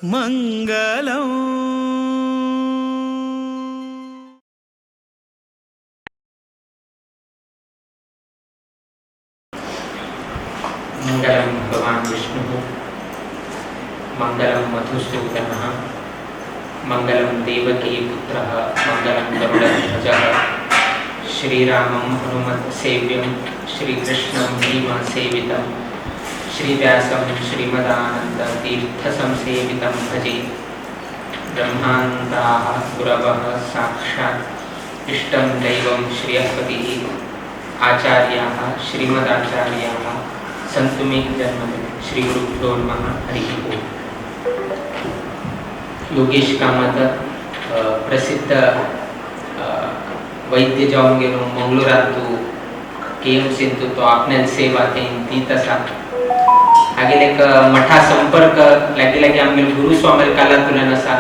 मंगलम। मंगलम भगवान विष्णु, मंगलम मधुसूदनः, मंगलम देवकी पुत्रः, मंगलम गरुडध्वजः, श्रीरामं हनुमत्सेव्यं, श्रीकृष्णं भीमसेवितं, श्रीव्यासं श्रीमदानन्दतीर्थसंसेवितं भजे। ब्रह्मान्ताः गुरवः साक्षात् इष्टं दैवं श्रियपतिः, आचार्याः श्रीमदाचार्याः सन्तु मे जन्मदिने। श्री गुरुभ्यो नमः। हरिः ओम्। योगेश कामत प्रसिद्ध वैद्य जावन गेलो मंगळूरांतू के एम सींतू तो आपण्यान सेवा थंय दीत आसा। हागेले एक मठा संपर्क लागीं लागीं आमगेले गुरुस्वामी कालांतुल्यान आसा।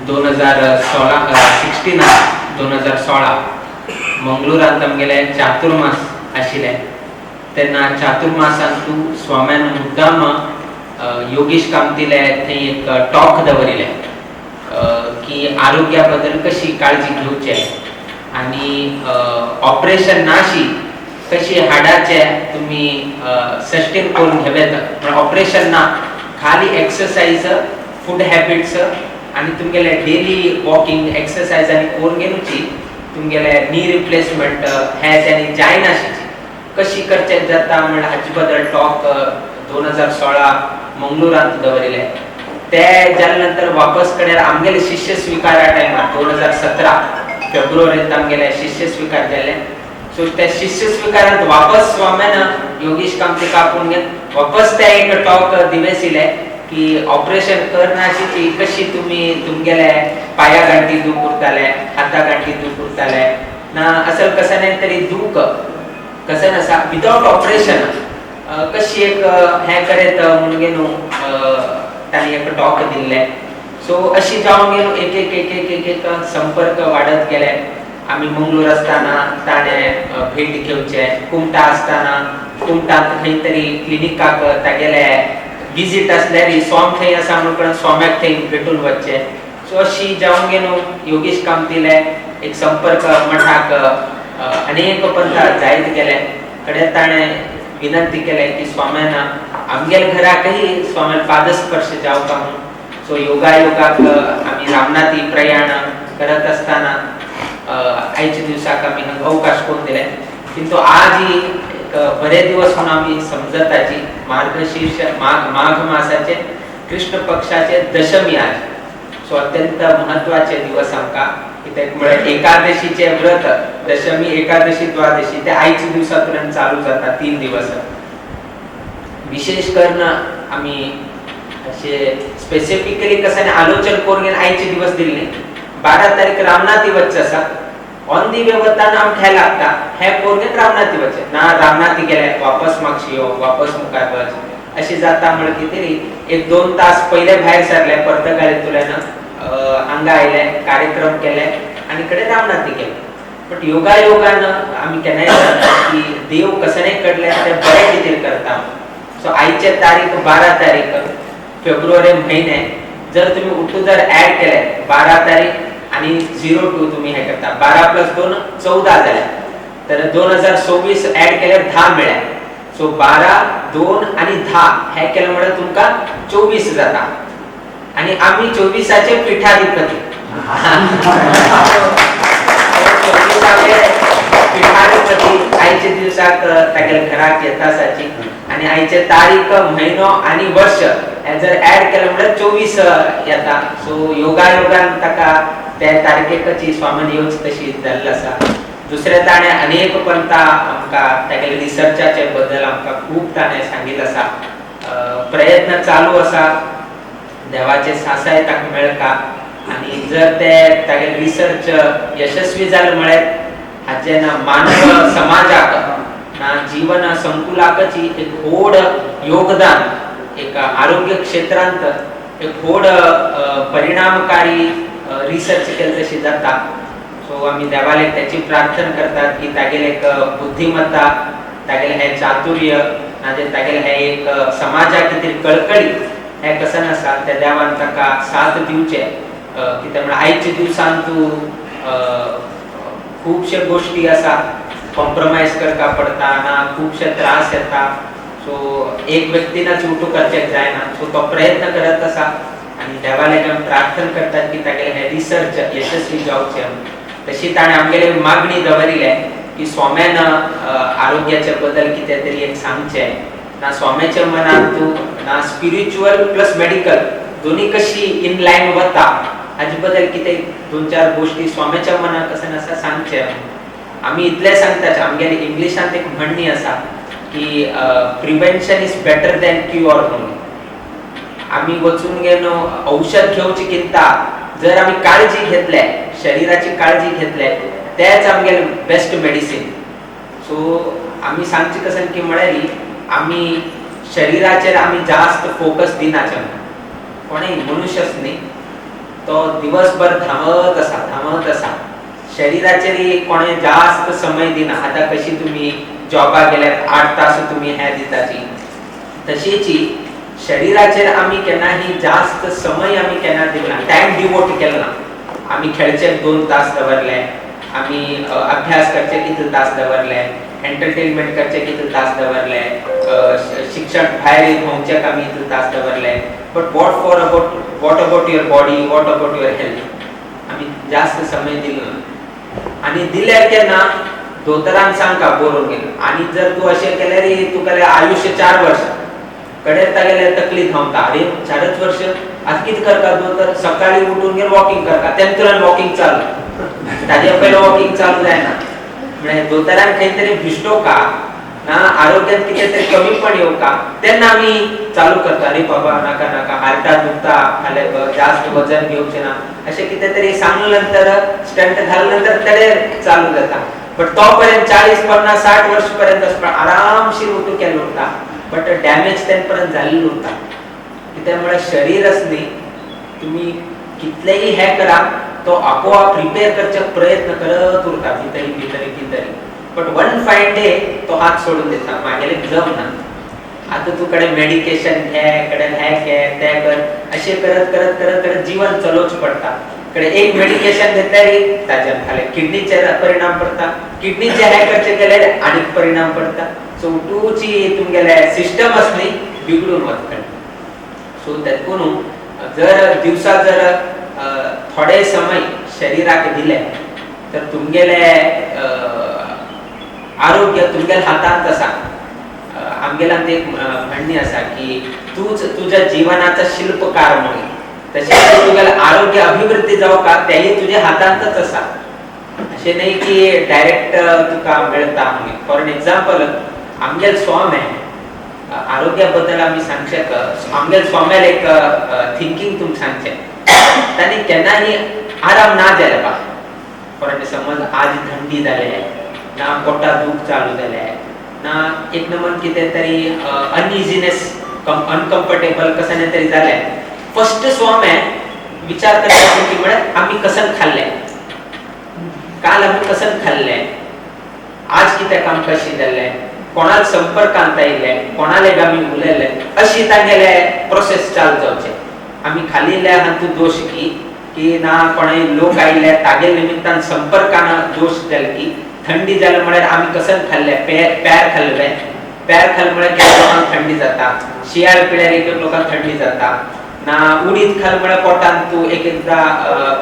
2016 मंगळूरांत आमगेले चातुर्मास आशिल्ले तेन्ना चातुर्मासांतू स्वाम्यान मुद्दाम योगेश कामतीले थंय एक टॉक दवरिले की आरोग्या बद्दल कशी काळजी घेवचे आनी ऑपरेशन नाशी कशी हाडाचे तुमी सस्टेन करून घेवं येता, म्हळ्यार ऑपरेशन ना, खाली एक्सरसाइज, फूड हॅबिट्स आनी तुमगेले डेली वॉकिंग एक्सरसाइज आनी करून घेवची तुमगेले नी रिप्लेसमेंट हे आनी जायनाशीची कशी करचे जाता म्हणल्यार हाचे बद्दल टॉक 2016 मंगळूरांत दवरिले। ते जाले नंतर वापस कडेन आमगेले शिष्य स्विकारा टायमार 2017 फेब्रुवारींत आमगेले शिष्य स्विकार जाले। सो त्या शिष्य स्विकारांत वापस स्वाम्यान योगेश कामतीक आपोवन घेवन वापस ते एक टॉक दिवेसिले की ऑपरेशन करनाशीची कशी तुमी तुमगेले पाया गांठी दूख उरताले, हाता गांठी दूख उरताले ना, असल कशें तरी दूख कशें आसा विदावट ऑपरेशन कशी एक हें करेत म्हणून न्हू तांणी एक टॉक दिल्लें। सो अशी जावन गेलो एक एक एक एक एक एक संपर्क वाडत गेले। आमी मंगळूर आसतना ताणें भेट घेवचे, कुमटा आसतना कुमटांत खंय तरी क्लिनिकाक तागेले विजीट आसल्यार स्वाम थंय आसा म्हणून स्वाम्याक थंय भेटून वचचें। सो अशी जावन गेलो योगेश कामतीले एक संपर्क मठाक अनेक पंथा जायत गेले। कडेन ताणें विनंती केले की स्वाम्यान आमगेले घराकय स्वाम्यान पादस्पर्श जावका म्हणून। सो योगा योगाक आमी रामनाथी प्रयाण करत आसतना आयच्या दिवसाक आमी हांगा अवकाश करून दिले। किंतु आज एक बरे दिवस म्हणून आमी समजताची मार्गशीर्ष माघ मासाचे कृष्ण पक्षाचे दशमी आज। सो अत्यंत महत्वाचे दिवस आमकां, कित्याक म्हळ्यार एकादशीचे व्रत दशमी एकादशी द्वादशी ते आयच्या दिवसांतल्यान चालू जाता 3 दिवस। विशेष करून आमी अशे स्पेसिफिकली कशें आलोचन करून घेवन आयचे दिवस दिल्ले। 12 तारीख रामनाथी वचचें आसा, ऑन the वे वताना आमकां हें लागता, हें करून घेवन रामनाथी वचचें ना, रामनाथी गेले वापस मागशी यो वापस मुखार वच अशें जाता म्हळ्यार कितें तरी 1-2 तास पयले भायर सरले पर्तगाळींतल्यान हांगा आयले, कार्यक्रम केले आनी कडेन रामनाथी गेले। बट योगा योगान आमी केन्नाय सांगता की देव कसले कडल्यान ते बरें कितें करता। सो आयचे तारीख 12 तारीख फेब्रुवारी म्हयने जर तुमी उठू जर ऍड केले 12 तारीख आनी 02 तुमी हें करता 12 + 2 14 जाले तर 2026 ऍड केल्यार 10 मेळ्ळे। सो 12 2 आनी 10 हें केलें म्हळ्यार तुमकां 24 जाता आनी आमी 24आचे पिठाधिपती 24आचे पिठाधिपती आयच्या दिवसाक तागेल्या घराक येता आसाची आनी आयचे तारीख म्हयनो आनी वर्ष हें जर ऍड केलें म्हळ्यार 24 येता। सो योगा योगान ताका त्या तारखेकची स्वामीन येवची तशी जाल्ली आसा। दुसरें ताणें अनेक पंथा आमकां तागेले रिसर्चाचे बद्दल आमकां खूब ताणें सांगिल्लें आसा। प्रयत्न चालू आसा, देवाचे सासाय ताका मेळका आनी जर ते तागेले रिसर्च यशस्वी जालें म्हळ्यार हाचें ना मानव समाजाक ना जीवन संकुलाकची एक व्हड योगदान, एक आरोग्य क्षेत्रांत एक व्हड परिणामकारी रिसर्च केले तशी जाता। सो आमी देवाले त्याची प्रार्थना करतात की तागेले एक बुद्धिमत्ता, तागेले हे चातुर्य, नाजाल्यार तागेले हे एक समाजा खातीर कळकळी हें कसन आसा त्या देवान ताका साथ दिवचें. कित्याक म्हळ्यार आयच्या दिवसान तूं खुबशे गोश्टी आसा कॉम्प्रोमायज करपाक पडटा ना खुबशे त्रास येता. सो एक व्यक्तीनच उठू करचें जायना. सो तो प्रयत्न करत आसा आनी देवाले आमी प्रार्थना करतात की तागेले हे रिसर्च यशस्वी जावचें. तशी ताणें आमगेले मागणी दवरिल्ले की स्वाम्यान आरोग्याच्या बद्दल कितें तरी एक सांगचें ना स्वाम्याच्या मनांत तूं ना स्पिरिच्युअल प्लस मेडिकल दोन्ही कशी इन लायन वता हाजे बद्दल कितें दोन चार गोश्टी स्वाम्याच्या मनाक कशें आसा सांगचें. आमी इतलें सांगतात आमगेले इंग्लिशांत एक म्हणणी आसा की prevention is better than cure म्हणून. आमी वचून गेलो औषध घेवची किंता जर आमी काळजी घेतले शरिराची काळजी घेतले तेच आमगेले बेस्ट मेडिसीन. सो आमी सांगचे कशें की म्हळ्यार आमी शरिराचेर आमी जास्त फोकस दिनाचे. कोणूय मनुष्यच न्ही तो दिवसभर धांवत आसा धांवत आसा शरिराचेर कोणें जास्त समय दिना. आतां कशी तुमी जॉबाक गेल्यार 8 तास तुमी हें दिताची तशीच शरिराचेर आमी केन्नाही जास्त समय आमी केन्ना दिना टायम डिवोट केलो ना. आमी खेळचे 2 तास दवरले, आमी अभ्यास करचे कितले तास दवरले, एंटरटेनमेंट करचे कितले तास दवरले, शिक्षण भायर भोंवचेक आमी इतले तास दवरले. But what about your body, what about your health आमी जास्त समय दिलो ना. आनी दिल्यार केन्ना दोतोरान सांगका बरोवन गेलो आनी जर तूं अशें केल्यार तुका आयुश्य 4 वर्स कडेन तागेले तकली धांवता. अरे 4 वर्ष आतां कितें करता दोतोर सकाळी उठून गेल वॉकिंग करता तेन्ना तुरान वॉकिंग चालू ताजे पयलें वॉकिंग चालू जायना. म्हळ्यार दोतोरान खंय तरी भिश्टो का ना आरोग्यात कितें तरी कमीपण येवका तेन्ना आमी चालू करता. अरे बाबा नाका नाका हार्टा दुखता फाल्यां जास्त वजन घेवचें ना अशें कितें तरी सांगले नंतर स्टंट घाले नंतर तें चालू जाता. बट तो पर्यंत 40, 50, 60 वर्स पर्यंत आरामशीर उठू केल्लो उरता बट डॅमेज तेन्ना पर्यंत जाल्लें उरता. कित्याक म्हळ्यार शरीर न्ही तुमी कितलेंय हें करा तो आपोआप रिपेर करचे प्रयत्न करत उरता भितरी भितरी भितरी. बट वन फायन डे तो हात सोडून दिता मागेले जमना. आतां तूं कडेन मेडिकेशन घे कडेन हें घे तें कर अशें करत करत करत करत जीवन चलोवचें पडटा. कडेन एक मेडिकेशन घेतल्यार ताज्या फाल्यां किडनीचेर परिणाम पडटा, किडनीचे हें करचें गेल्यार आनीक परिणाम पडटा. सो उठूची तुमगेले सिस्टम आसा न्ही बिगडून वता. सो तेतून जर दिवसा जर थोडे समय शरिराक दिले तर तुमगेले आरोग्य तुमगेले हातांत आसा. आमगेल्यान एक म्हणणी आसा की तूच तुज्या जिवनाचा शिल्पकार म्हणून तशें तुगेलें आरोग्य अभिवृद्धी जावका तेंय तुज्या हातांतच आसा. अशें न्ही की डायरेक्ट तुका मेळटा म्हणून. फॉर एन एग्जाम्पल आमगेले स्वामी आरोग्या बद्दल आमी सांगचें आमगेले स्वाम्याल एक थिंकींग तुमकां सांगचें तांणी केन्नाय आराम ना जाले बा. फॉर एन समज आज थंडी जाले ना पोटा दूख चालू जाले ना एक नंबर कितें तरी अनइझीनेस अनकम्फर्टेबल कशें तरी जालें फर्स्ट स्वामी विचार करता की म्हळ्यार आमी कसन खाल्लें काल आमी कसन खाल्लें आज कित्याक आमकां अशें जालें कोणाक संपर्कांत आयिल्ले कोणाले आमी उलयले अशी तांगेले प्रोसेस चालू जावचे. आमी खालिल्ले हातूंत दोश की की ना कोणाय लोक आयिल्ले तागेले निमित्तान संपर्कान दोश जाले की थंडी जाले म्हळ्यार आमी कसन खाल्ले पेर खाल्ले पेर खाल्ले म्हळ्यार केन्ना लोकांक थंडी जाता शियाळ पिळ्यार एक एक लोकांक थंडी जाता ना उडीद खाल म्हळ्यार पोटांत तूं एक एकदां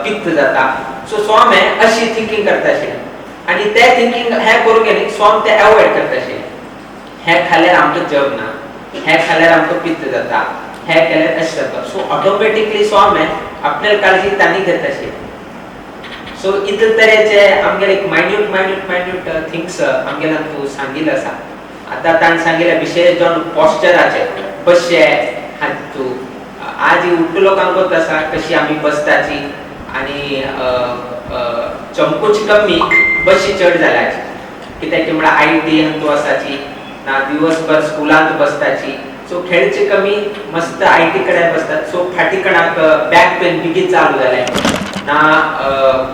पित्त जाता. सो स्वामी अशी थिंकींग करता आशिल्लें आनी तें थिंकींग हें करूंक गेली स्वाम तें एवॉयड करता आशिल्लें. हें खाल्यार आमकां जमना हें खाल्यार आमकां पित्त जाता हें केल्यार अशें जाता. सो ऑटोमॅटिकली स्वामी आपल्या काळजी तांणी घेता आशिल्लें. सो इतले तरेचे आमगेले एक मायन्यूट मायन्यूट मायन्यूट थिंग्स आमगेल्यान तूं सांगिल्लें आसा. आतां ताणें सांगिल्लें विशेश जावन पॉश्चराचें बसचें हातूं आज उठ्ठो लोकांक गोत आसा कशी आमी बसताची आनी चमकूच कमी बशी चड जाल्या कित्याक की म्हळ्यार I T हातूं आसाची ना दिवसभर स्कुलांत बसताची सो खेळचे कमी मस्त I T कडेन बसतात. सो फाटी कणाक बॅक पेन बेगीन चालू जालें ना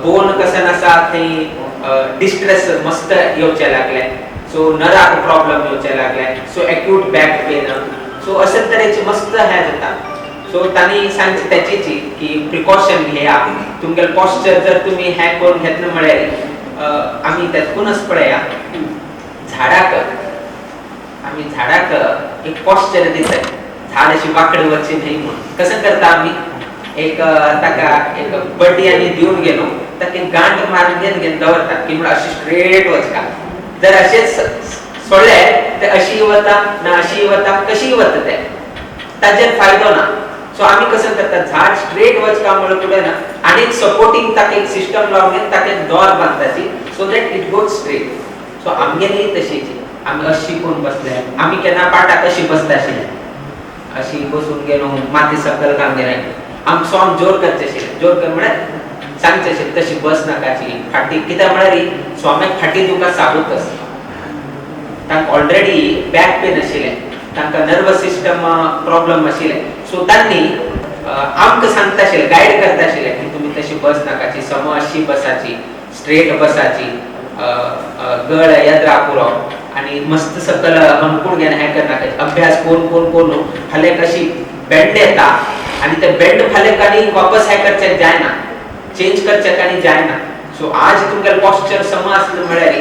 बोन कशें आसा थंय डिस्ट्रेस मस्त येवचें लागलें सो नराक प्रॉब्लम येवचें लागलें so acute back pain so अशे तरेचे मस्त हें जाता. सो तांणी सांगचे त्याचीची की प्रिकॉशन घेया, तुमगेले पॉस्चर जर तुमी हें करून घेतले म्हळ्यार आमी तेतूनच पळया झाडाक, आमी झाडाक एक पॉस्चर दितात, झाड अशी वाकडी वचची न्हय म्हणून. कसं करता आमी एक ताका एक बड्डी आनी दिवन गेलो ताका एक गांठ मारून घेवन घेवन दवरतात की म्हणून अशी स्ट्रेट वचका. जर अशेंच सोडले ते अशी वता ना अशी वता कशी वता ते ताचेर फायदो ना. सो आमी कसं करतात झाड स्ट्रेट वचका म्हणून फुडें ना आनी एक सपोर्टींग ताका एक सिस्टम लावन घेवन ताका एक दोर बांदताची so that it goes straight. So आमगेलीय तशीच, आमी अशी करून बसले, आमी केन्ना पाटाक अशी बसता आशिल्ले, अशी बसून गेलो माती सकल काम गेले, आमकां स्वाम जोर करचे आशिल्ले, जोर कर म्हळ्यार सांगचे आशिल्ले तशी बस नाकाची फाटी, कित्याक म्हळ्यार स्वाम्याक फाटी तुका साबूत आसता, तांकां ऑलरेडी बॅक पेन आशिल्लें, तांकां नर्वस सिस्टम प्रॉब्लम आशिल्लें. सो तांणी आमकां सांगता आशिल्लें, गायड करता आशिल्लें की तुमी तशी बस नाकाची, सम अशी बसाची, स्ट्रेट बसाची, गळ यद्रा पुरो आनी मस्त सकल हणकूण घेवन हें करनाका, अभ्यास कोण कोण कोण फाल्यां कशी बेंड येता आनी ते बेंड फाल्यां आनी वापस हें करचें जायना, चेंज करचें आनी जायना. सो आज तुमगेलें पॉस्चर सम आसलें म्हळ्यार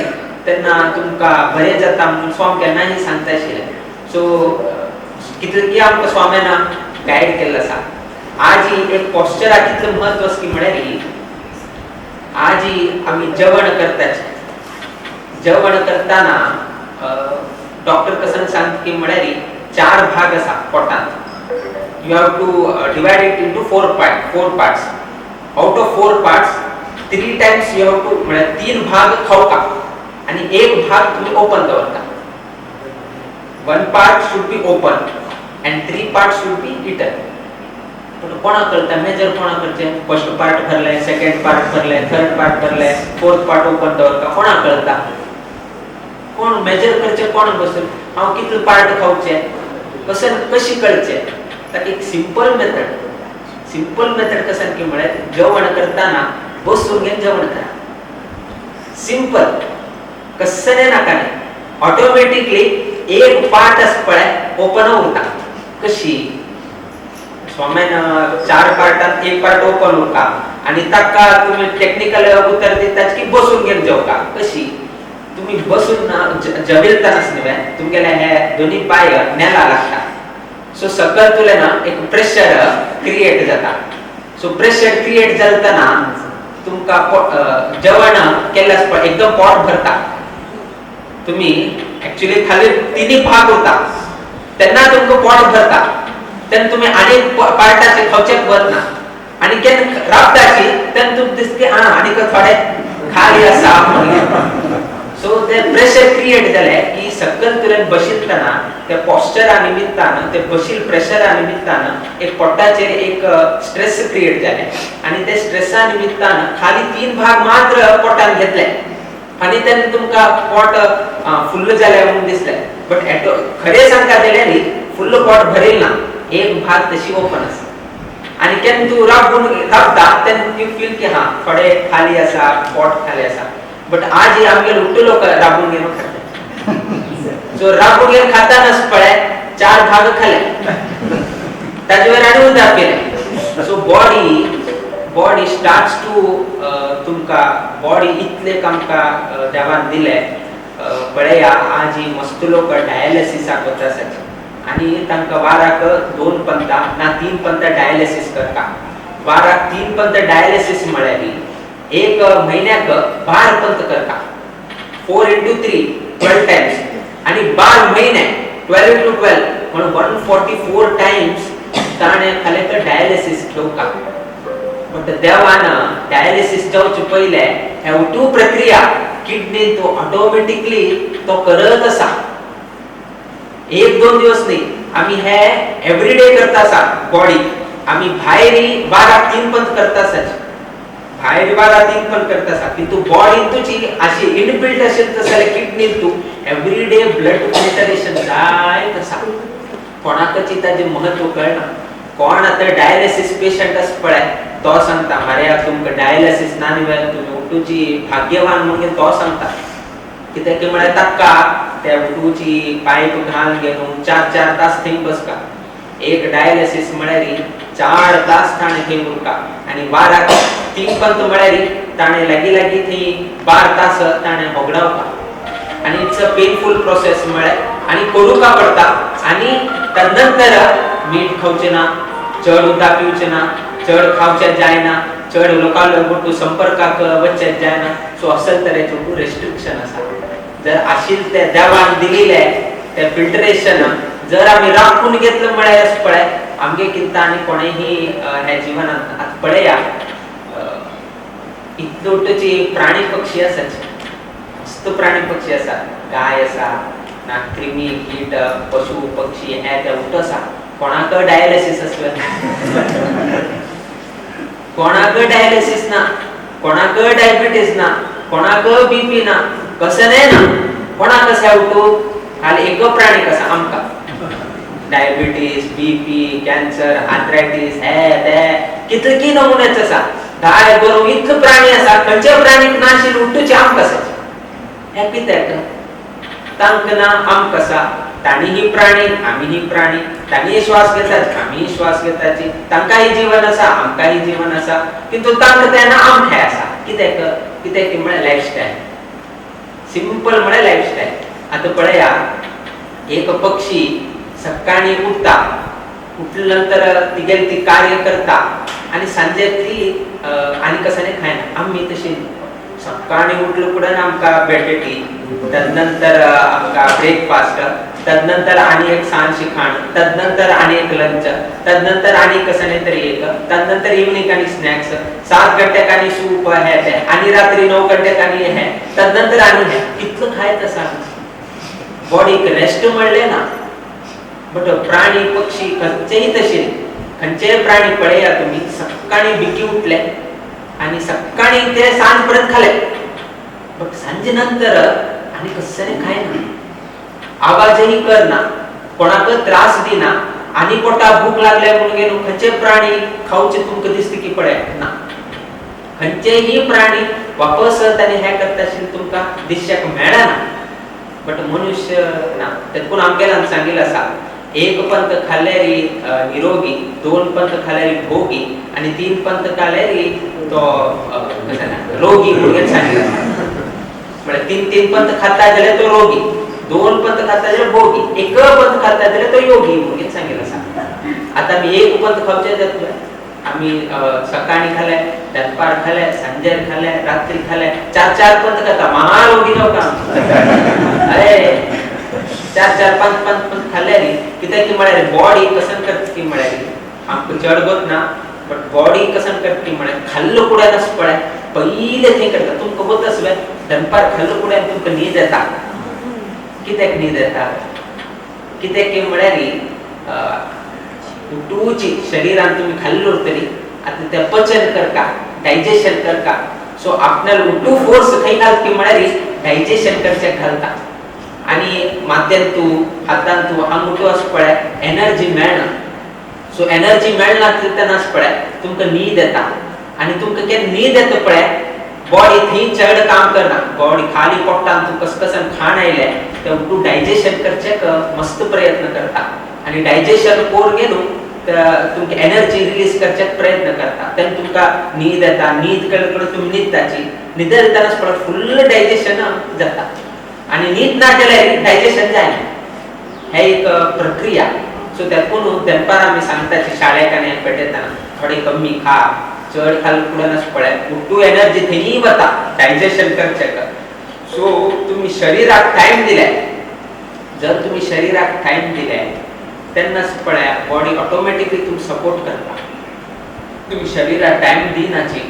तेन्ना तुमकां बरें जाता म्हणून स्वाम केन्नाय सांगता आशिल्लें. सो कितलें की आमकां स्वाम्यान गायड केल्लो आसा. आज एक पॉस्चराक कितलें म्हत्व आसा की म्हळ्यार आज आमी जेवण करताचे, जेवण करतना डॉक्टर कसन सांगता की म्हळ्यार चार भाग आसा पोटांत, you have to divide it into four parts. Out of four parts 3 times you have to म्हळ्यार 3 भाग खावका आनी एक भाग तुमी ओपन दवरता. 1 part should be open and 3 part should be eaten. पण कोणाक कळटा मेजर कोणाक करचें, फर्स्ट पार्ट भरलें, सेकंड पार्ट भरलें, थर्ड पार्ट भरलें, फोर्थ पार्ट ओपन दवरता, कोणाक कळटा कोण मेजर करचें, कोण बसून हांव कितले पार्ट खावचें कशें कशी कळचें. ताका एक सिंपल मेथड, सिंपल मेथड कशें की म्हळ्यार जेवण करतना बसून घेवन जेवण करा, सिंपल, कसलें नाका न्ही, ऑटोमॅटिकली एक पार्ट आसा पळय ओपन उरता. कशी स्वाम्यान 4 पार्टान एक पार्ट ओपन उरता आनी ताका तुमी टॅक्निकल उतर दितात की बसून घेवन जेवका. कशी तुमी बसून जेवतानाच न्हय तुमगेले हे दोनी पांय नेला लागता, सो सकल तुले ना एक प्रेशर क्रिएट जाता. सो प्रेशर क्रिएट जातना तुमकां जेवण केल्लें आसता एकदम पोट भरता, तुमी एक्चुअली खाली 3 भाग उरता तेन्ना तुमकां पोट भरता, तेन्ना तुमी आनीक पार्टाचे खावचेक वतना आनी केन्ना राबताची तेन्ना तुमकां दिसता की आं आनीक थोडे खाली आसा म्हणून. सो ते प्रेशर क्रिएट जालें की सकल तुवें बशिल्लतना त्या पॉस्चरा निमित्तान, ते बशील प्रेशरा निमित्तान एक पोटाचेर एक स्ट्रेस क्रिएट जालें आनी ते स्ट्रेसा निमित्तान खाली 3 भाग मात्र पोटान घेतले आनी तेन्ना तुमकां पोट फुल्ल जालें म्हणून दिसलें. बट खरें सांगता जाल्यार न्ही फुल्ल पोट भरेल ना, एक भाग तशी ओपन आसा आनी केन्ना तूं राबून राबता तेन्ना you feel की हां थोडे खाली आसा, पोट खाली आसा. बट आज आमगे उठ्ठे लोक राबून घेवन खाता, सो राबून घेवन खातानाच पळय 4 भाग खाले ताजे वयर आनी उदक पिलें. सो बॉडी स्टार्ट्स टू तुमकां बॉडी इतले आमकां देवान दिलें. पळया आज ही मस्त लोक डायलिसिसाक वता आसाची आनी तांकां वाराक 2 पंता ना 3 पंता डायलिसीस करता. वाराक 3 पंता डायलिसीस म्हळ्यार एक म्हयन्याक 12 पंत करता, 4 × 3 12 टायम्स आनी 12 म्हयने 12 × 12 म्हणून 144 टायम्स ताणें खालें तर डायलिसीस घेवका. बट देवान डायलिसीस जावचे पयलें हेवटू प्रक्रिया किडनी तो ऑटोमॅटिकली तो करत आसा, 1-2 दिवस न्ही, आमी हे एवरीडे करता आसा. बॉडी आमी भायर 12 3 पंत करता आसाची, भायर 12 3 पण करता आसा, किंतु बॉडी तुजी अशी इनबिल्ट अशें जाल्यार किडनी तूं एवरीडे ब्लड फिल्टरेशन जायत आसा. कोणाकच ताजें म्हत्व कळना. कोण आतां डायलिसीस पेशंट आसा पळय तो सांगता मरे तुमकां डायलिसीस ना न्ही तुमी उठूची भाग्यवान म्हणून तो सांगता. कित्याक म्हळ्यार ताका त्या उठूची पायप घालून घेवन 4-4 तास थंय बसता. एक डायलिसिस म्हळ्यार 4 तास ताणें थंय उरता आनी वाराक 3 पंत म्हळ्यार ताणें लागीं लागीं थंय 12 तास ताणें होगडावता. आनी it's a painful process म्हळ्यार आनी करूंका पडटा. आनी तदनंतर मीठ खावचें ना, चड उदक पिवचें ना, चड खावचें जायना, चड लोकां बरोबर संपर्काक वचचें जायना. सो असल तरेचो रेस्ट्रिक्शन आसा. जर आशिल्लें तें देवान दिलें तें फिल्ट्रेशन जर आमी राखून घेतलें म्हळ्यार पळय आमगे कितें आनी कोणेंय ह्या जिवनांत आतां पळया इतलोटची प्राणी पक्षी आसाची, मस्त प्राणी पक्षी आसा, गाय आसा ना, क्रिमी कीट पशु पक्षी हे ते उठ आसा. कोणाक डायलिसीस आसलें, कोणाक डायलिसीस ना, कोणाक डायबिटीज ना, कोणाक बीपी ना, कसलें ना, कोणाक कशें उठू खाली एक प्राणी कसा आमकां डायबिटीज, बीपी, कॅन्सर, आर्थरायटीस हे ते कितले नमुनेच आसा. गाय गोरव इतले प्राणी आसा, खंयच्या प्राणीक नाशिल्लें उठूचे आमकां आसा. हें कित्याक तांकां ना आमकां आसा. तांणी प्राणी, आमीही प्राणी, तांणी श्वास घेतात, आमीही श्वास घेताची, तांकांय जीवन आसा, आमकांय जीवन आसा, किंतु तांकां तेन्ना आमकां आसा. कित्याक कित्याक म्हळ्यार लायफस्टायल, सिंपल म्हळ्यार लायफस्टायल. आतां पळया एक पक्षी सकाळी उठता, उठल्या नंतर तिगेली ती कार्य करता आनी सांजे ती आनी कसाने खायना. आमी तशी सकाळी उठलो फुडें आमकां बेडटी, तदनंतर आमकां ब्रेकफास्ट, तदनंतर आनी एक सांजची खाण, तदनंतर आनी एक लंच, तदनंतर आनी कसने तरी एक, तदनंतर इवनिंग आनी स्नॅक्स, 7 घंट्याक आनी सूप हे ते, आनी रात्री 9 घंट्याक आनी हे, तदनंतर आनी हे, कितलं खायत आसा. बॉडीक रेस्ट म्हणलें ना. बट प्राणी पक्षी खंयचेय तशे, खंयचेय प्राणी पळया तुमी सकाळी बेगी उठले आनी सकाळी ते सांज पर्यंत खाले, बट सांजे नंतर आनी कसले खायना, आवाजही करना, कोणाक त्रास दिना, आनी पोटाक भूक लागल्या म्हणून गेलो खंयचे प्राणी खावचे तुमकां दिसता की पळय ना. खंयचेही प्राणी वापस ताणें हें करता आशिल्लें तुमकां दिसच्याक मेळना. बट मनुष्य ना. तेतून आमगेल्यान सांगिल्लें आसा, 1 पंत खाल्यार निरोगी, 2 पंत खाल्यार भोगी आनी 3 पंत खाल्यार तो रोगी म्हणून सांगिल्लें आसा. म्हळ्यार 3-3 पंत खाता जाल्यार तो रोगी, 2 पंत खाता जाल्यार भोगी, 1 पंत खाता जाल्यार तो योगी म्हणून सांगिल्लें आसा. आतां आमी 1 पंत खावचें जातलें. आमी सकाळी खाले, दनपार खाले, सांजेर खाले, रात्री खाले, 4-4 पंत खाता, महारोगी जावका. अरे 4-4 5-5 पंत खाल्यार कित्याक की म्हळ्यार बॉडी कसन करता की म्हळ्यार आमकां चड गोत ना, बट बॉडी कसन करता की म्हळ्यार खाल्लो कुड्यान आसा पळय पयलें थंय करता. तुमकां गोत आसलें दनपार खाल्लो कुड्यान तुमकां न्हीद येता. कित्याक न्हीद येता? कित्याक की म्हळ्यार उठूची शरीरान तुमी खाल्लो उरतली आतां तें पचन करता, डायजेशन करता. सो आपणाल उठू फोर्स खंय घालता की म्हळ्यार डायजेशन करचें घालता. आनी माथ्यान तूं हातान तूं हांग उठू आसा पळय एनर्जी मेळना. सो एनर्जी मेळना तेन्ना आसा पळय तुमकां न्हीद येता. आनी तुमकां केन्ना न्हीद येता पळय बॉडी थंय चड काम करना. बॉडी खाली पोटान तूं कसकसान खाण आयलें तें उठू डायजेशन करचें मस्त प्रयत्न करता. आनी डायजेशन करून गेलो तुमकां एनर्जी रिलीज करच्याक प्रयत्न करता. तेन्ना तुमकां न्हीद येता. न्हीद कडे तुमी न्हिदताची, न्हिदता पळय फुल्ल डायजेशन जाता. आनी न्हीद ना जाल्यार डायजेशन जायना. हे एक प्रक्रिया. सो तेतून दनपार आमी सांगताची शाळेक आनी पेटयतना थोडे कमी खा, चड खाल फुडें पळय उठू एनर्जी थंय वता डायजेशन करचें. सो तुमी शरीराक टायम दिले, जर तुमी शरीराक टायम दिले तेन्ना पळय बॉडी ऑटोमॅटिकली तुमकां सपोर्ट करता. तुमी शरीराक टायम दिनाची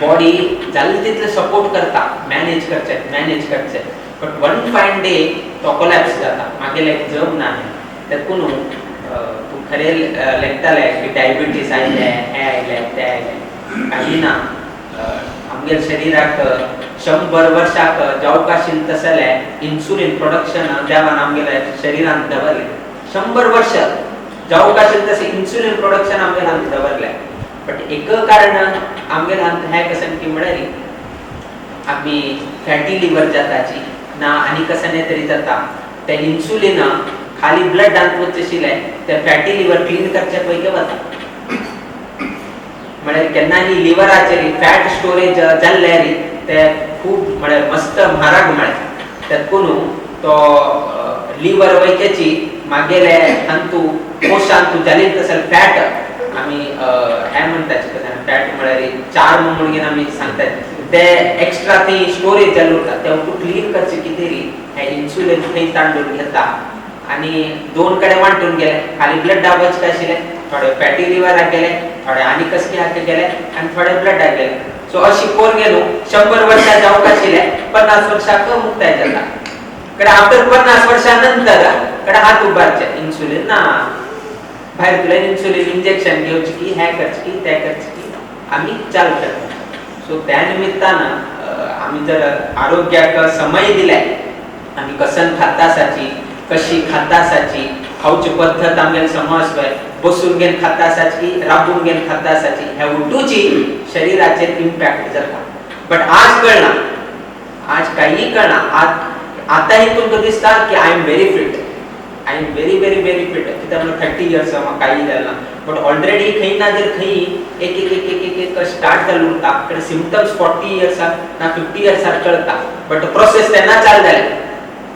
बॉडी जालें तितलें सपोर्ट करता, मॅनेज करचें मॅनेज करचें. बट वन फायन डे तो कोलॅप्स जाता, मागीर जमना. तेतून तूं खरें लेखताले की डायबिटीज आयलें, हें आयलें, तें आयलें, काही ना. आमगेल्या शरीराक 100 वर्साक जावंक आशिल्लें तसलें इन्सुलीन प्रोडक्शन देवान आमगेल्या शरीरांत दवरलें. 100 वर्ष जावंक आशिल्लें तशें इन्सुलीन प्रोडक्शन आमगेल्या हांगा दवरलें. बट एक कारण आमगेल्या हांगा हें कशें की म्हळ्यार आमी फॅटी लिवर जाताची ना आनी कशें तरी जाता, तें इन्सुलीन खाली ब्लडांत वचचे आशिल्लें ते फॅटी लिवर क्लीन करचे पयलीं वता. म्हळ्यार केन्नाय लिवराचेर फॅट स्टोरेज जाल्ल्यार ते खूब म्हळ्यार मस्त म्हारग म्हळ्यार तेतून तो लिवर वैक्याची मागेले हांतू कोशांतू जाली तसले फॅट आमी हें म्हणटात कशें फॅट म्हळ्यार चार म्हणून आमी सांगतात ते एक्स्ट्रा थंय स्टोरेज जाल्ले उरता ते क्लीन करचे कितें हे इन्सुलीन थंय तांडून घेता आनी दोन कडेन वांटून गेले. खाली ब्लडाक वचता आशिल्ले थोडे फॅटी लिवराक गेले, थोडे आनी कसके हाका गेले आनी थोडे ब्लडाक गेले. सो अशी कोण गेलो 100 वर्सां जावंक आशिल्ले 50 वर्सांक मुक्ताय जाता. कडे आफ्टर 50 वर्सां नंतर कडे हात उबारचे इन्सुलीन ना, भायर तुला इन्सुलीन इंजेक्शन घेवचे की हें करचें की तें करचें की आमी चालू करता. सो त्या निमित्तान आमी जर आरोग्याक समय दिले, आमी कसन खाता आसाची, कशी खाता आसाची, खावची पद्दत आमगेले समज बसून घेवन खाता आसाची की राबून घेवन खाता आसाची, ह्या उड्डूची शरिराचेर इम्पॅक्ट जाता. बट आज कळना, आज कांय कळना. आतांय तुमकां दिसता की I am very fit, I am very very very fit, कित्याक म्हणून 30 इयर्स म्हाका कांय जालें ना. बट ऑलरेडी खंय ना जर खंय एक एक एक एक एक स्टार्ट जाल्लो उरता. कडेन सिमटम्स 40 इयर्सार ना 50 इयर्सार कळटा, बट प्रोसेस तेन्ना चालू जाले.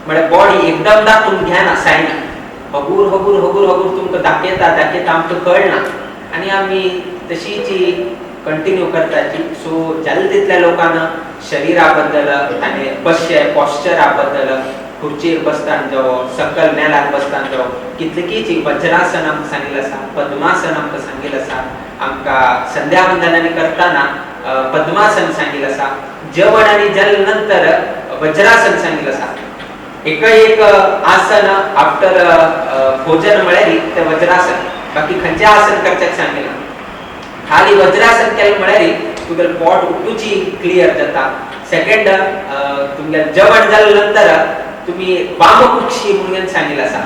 म्हळ्यार बॉडी एकदम दाखोवन घेना सायन, हगूर हगूर हगूर हगूर तुमकां दाखयता दाखयता आमकां कळना आनी आमी तशीच कंटिन्यू करताची. सो जाले तितल्या लोकांना शरिरा बद्दल आनी बसचे पॉश्चरा बद्दल, खुर्चेर बसताना जावं सकल नेलार बसताना जावं, कितलींकीच वज्रासन आमकां सांगिल्लें आसा, पद्मासन आमकां सांगिल्लें आसा, आमकां संध्यावंदनांनी करतना पद्मासन सांगिल्लें आसा, जेवण आनी जाले नंतर वज्रासन सांगिल्लें आसा. एक एक आसन आफ्टर भोजन म्हळ्यार तें वज्रासन, बाकी खंयचें आसन करचें सांगिल्लें. खाली वज्रासन केलें म्हळ्यार तुगेलें पोट उठूची क्लियर जाता. सेकंड तुमगेलें जेवण जाले नंतर तुम्ही वामकुक्षी म्हणून सांगिल्लें आसा,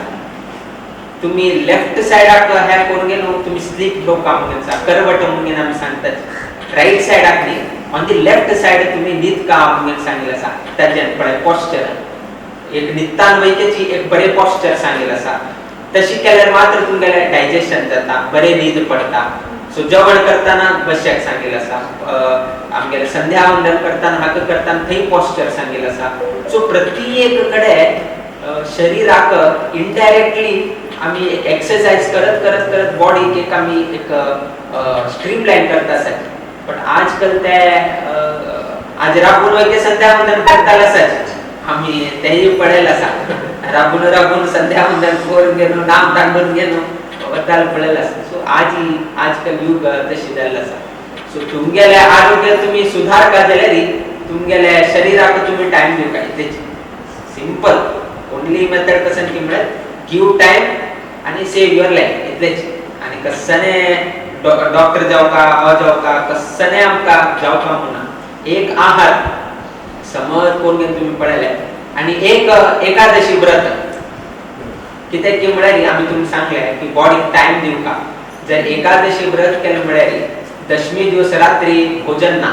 तुम्ही लेफ्ट सायडाक हें करून घेवन तुमी स्लीप घेवका म्हणून आसा, करवट म्हणून आमी सांगतात. रायट सायडाक न्ही, ऑन the left side तुमी न्हिदका म्हणून सांगिल्लें आसा. ताजें पळय पॉश्चर एक न्हिदतान वयतेची एक बरें पॉश्चर सांगिल्लें आसा. तशी केल्यार मात्र तुमगेलें डायजेशन जाता, बरें न्हीद पडटा. सो जेवण करतना बसच्याक सांगिल्लें आसा, आमगेलें संध्यावंदन करतना हाका करतना थंय पॉश्चर सांगिल्लें आसा. सो प्रत्येक कडेन शरिराक इनडायरेक्टली आमी एक एक्सरसायज करत करत करत बॉडीक एक आमी एक स्ट्रीमलायन करता आसात. बट आजकाल ते आज राबून वयते संध्यावंदन करताले आसात, आमी तेय पळयलें आसा. राबून राबून संध्यावंदन करून घेवन नाम तांडून घेवन वताले पळयलें आसा. सो आज आजकाल युग तशें जाल्लें आसा. सो तुमगेलें आरोग्य तुमी सुधारका जाल्यार तुमगेल्या शरिराक तुमी टायम दिवका. इतलेच सिंपल ओनली मेथड कसन की म्हळ्यार गिव टायम आनी सेव your life, इतलेच. आनी कसने डॉक्टर जावका अ जावका कसने आमकां जावका म्हणना. एक आहार समज कोण घेवन तुमी पळयलें आनी एक एकादशी व्रत कित्याक की म्हळ्यार आमी तुमकां सांगलें की बॉडीक टायम दिवका. जर एकादशी व्रत केलें म्हळ्यार दशमी दिवस रात्री भोजन ना,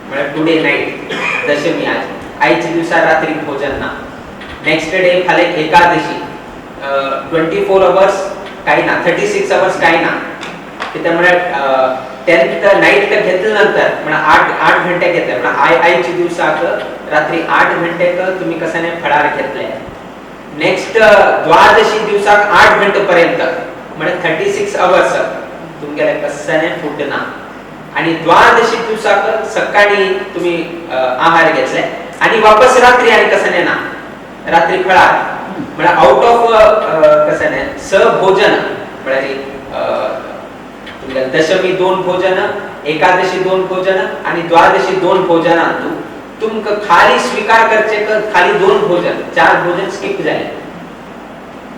म्हळ्यार टुडे नायट दशमी आज आयच्या दिवसा रात्री भोजन ना, नेक्स्ट डे फाल्यां एकादशी 24 अवर्स कांय ना, 36 अवर्स कांय ना. कित्याक म्हळ्यार 10th night घेतले नंतर म्हळ्यार 8 घंटे घेतले म्हळ्यार आयच्या दिवसाक रात्री 8 घंटेक तुमी कसाने फळार घेतले, नेक्स्ट द्वादशी दिवसाक 8 घंटे पर्यंत म्हळ्यार 36 अवर्स तुमगेले कसाने फूड ना. आनी द्वादशी दिवसाक सकाळी तुमी आहार घेतले आनी वापस रात्री आनी कसाने ना, रात्री फळार म्हळ्यार आउट ऑफ कसाने स भोजन म्हळ्यार तुमगेले दशमी 2 भोजन, एकादशी 2 भोजन आनी द्वादशी 2 भोजनांतू तुमकां खाली स्वीकार करचे खाली 2 भोजन, 4 भोजन स्किप जाले.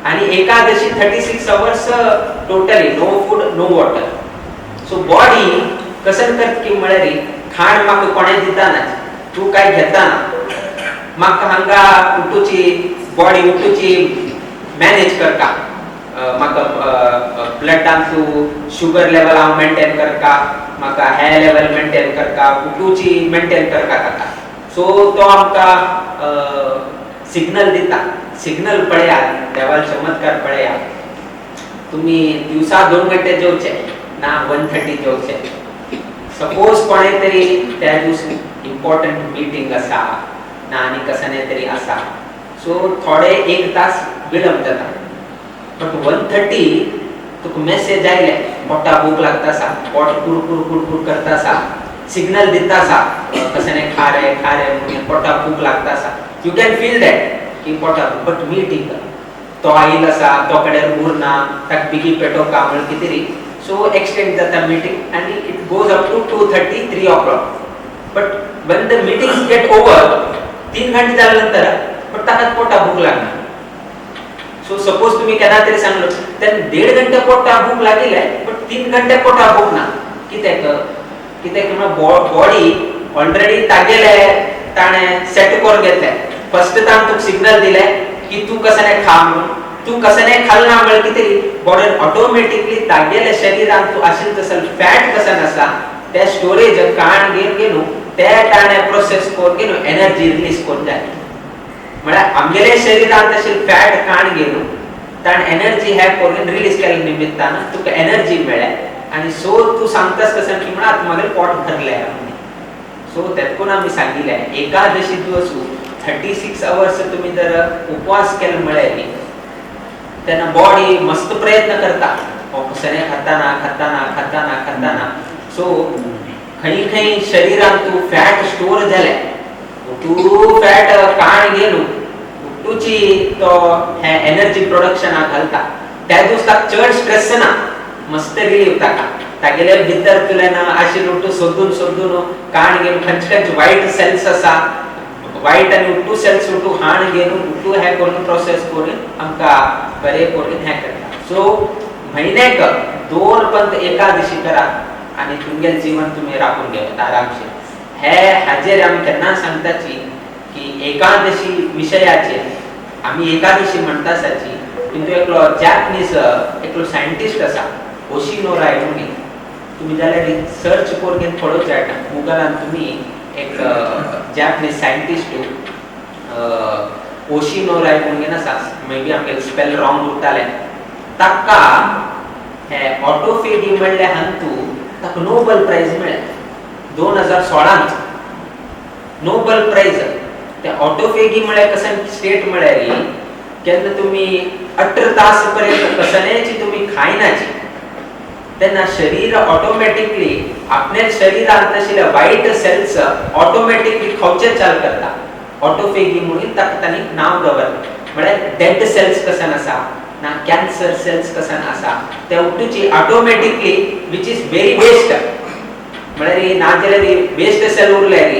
आनी Ekadashi 36 hours totally no food no water. So body कसन करत की म्हळ्यार खाण म्हाका कोणें दिता ना, तूं कांय घेता ना, म्हाका हांगा उठूची बॉडी उठूची मॅनेज करता, म्हाका ब्लडांतू शुगर लेवल हांव मेंटेन करता, म्हाका हे लेवल मेंटेन करता, उठूची मेंटेन करता ताका. सो तो आमकां सिग्नल दिता, सिग्नल पळयात, देवाल चमत्कार पळयात. तुम्ही दिवसा 2 घंटे जेवचे ना 1:30 जेवचे, सपोज कोणे तरी त्या दिवस इम्पॉर्टंट मिटींग आसा ना आनी कसने तरी आसा, सो थोडे 1 तास विलंब जाता, बट 1:30 तुका मेसेज आयले, पोटा भूक लागता आसा, पोट कुरकुर कुरकुर करता आसा, सिग्नल दिता आसा कसने खा रे खा रे म्हणून, पोटा भूक लागता आसा, you can feel that की पोटा, बट मिटींग तो आयल आसा, तो कडेन उरना, ताका बेगी पेटोवका म्हण कितें तरी, सो एक्सटेंड जाता मिटींग आनी it goes up to 2:30 3 o'clock. But when the meetings get over 3 घंटे जाले नंतर बट ताका पोटा भूक लागना. सो सपोज तुम्ही केन्ना तरी सांगलो तेन्ना 1.5 घंटे पोटा भूक लागिल्ले बट 3 घंटे पोटा भूक ना, कित्याक कित्याक म्हळ्यार बॉडी ऑलरेडी तागेले ताणें सेट करून घेतले. फर्स्ट ताण तुका सिग्नल दिले की तूं कसने खा म्हणून, तूं कसने खाल ना म्हळ्यार कितें बॉडीन ऑटोमॅटिकली तागेले शरिरान तूं आशिल्ले तसो फॅट कसन आसा ते स्टोरेज काण घेवन घेवन ते ताणें प्रोसेस करून घेवन एनर्जी रिलीज करून जाय. म्हळ्यार आमगेले शरिरान तशें फॅट काण घेवन ताणें एनर्जी हे करून रिलीज केल्ल्या निमित्तान तुका एनर्जी मेळ्ळ्या आनी सो तूं सांगतास कशें की म्हणून आतां म्हागेलें पोट भरलें. सो तेतकून आमी सांगिल्लें एकादशी दिवस 36 अवर्स तुमी जर उपवास केलो म्हळ्यार न्ही तेन्ना बॉडी मस्त प्रयत्न करता कसने खाताना खाताना खाताना खाताना, सो खंय खंय शरिरान तूं फॅट स्टोर जालें, तूं फॅट काण घेवन तुजी तो हे एनर्जी प्रोडक्शनाक घालता. त्या दिवस ताका चड स्ट्रेस ना, मस्त रिलीफ ताका तागेले भितर तुलें ना आशिल्ले उठू सोदून सोदून काण घेवन खंयचे खंयचे वायट सेल्स आसा, वायट आनी उठू सेल्स उठू हाण घेवन उठू हे करून प्रोसेस करून आमकां बरें करून हें करता. सो म्हयन्याक 2 पंत एकादशी करा आनी तुमगेलें जीवन तुमी राखून घेयात आरामशीर. हे हाजेर आमी केन्ना सांगताची की एकादशी विशयाचेर आमी एकादशी म्हणटा आसाची, किंतु एकलो जॅपनीज एकलो सायंटिस्ट आसा ओशिनो राय म्हणून, तुमी जाल्यार सर्च करून घेवन थोडो मेळटा गुगलान तुमी एक जॅपनीज सायंटिस्ट ओशिनो राय म्हणून आसा, मे बी आमगेलें स्पेल रॉंग उरतालें, ताका हे ऑटोफेगी म्हणलें हातूं ताका नोबल प्रायज मेळ्ळें 2016 नोबल प्रायज. ते ऑटोफेगी म्हळ्यार कशें स्टेट म्हळ्यार केन्ना तुमी 18 तास पर्यंत कसनेची तुमी खायनाची तेन्ना शरीर ऑटोमॅटिकली आपल्या शरिरांत आशिल्ले वायट सेल्स ऑटोमॅटिकली खावचे चाल करता. ऑटोफेगी म्हणून ताका तांणी नांव दवरलें. म्हळ्यार डेड सेल्स कसन आसा ना कॅन्सर सेल्स कसन आसा ते उठूची automatically which is very waste, म्हळ्यार ना जाल्यार वेस्ट सेल उरल्यार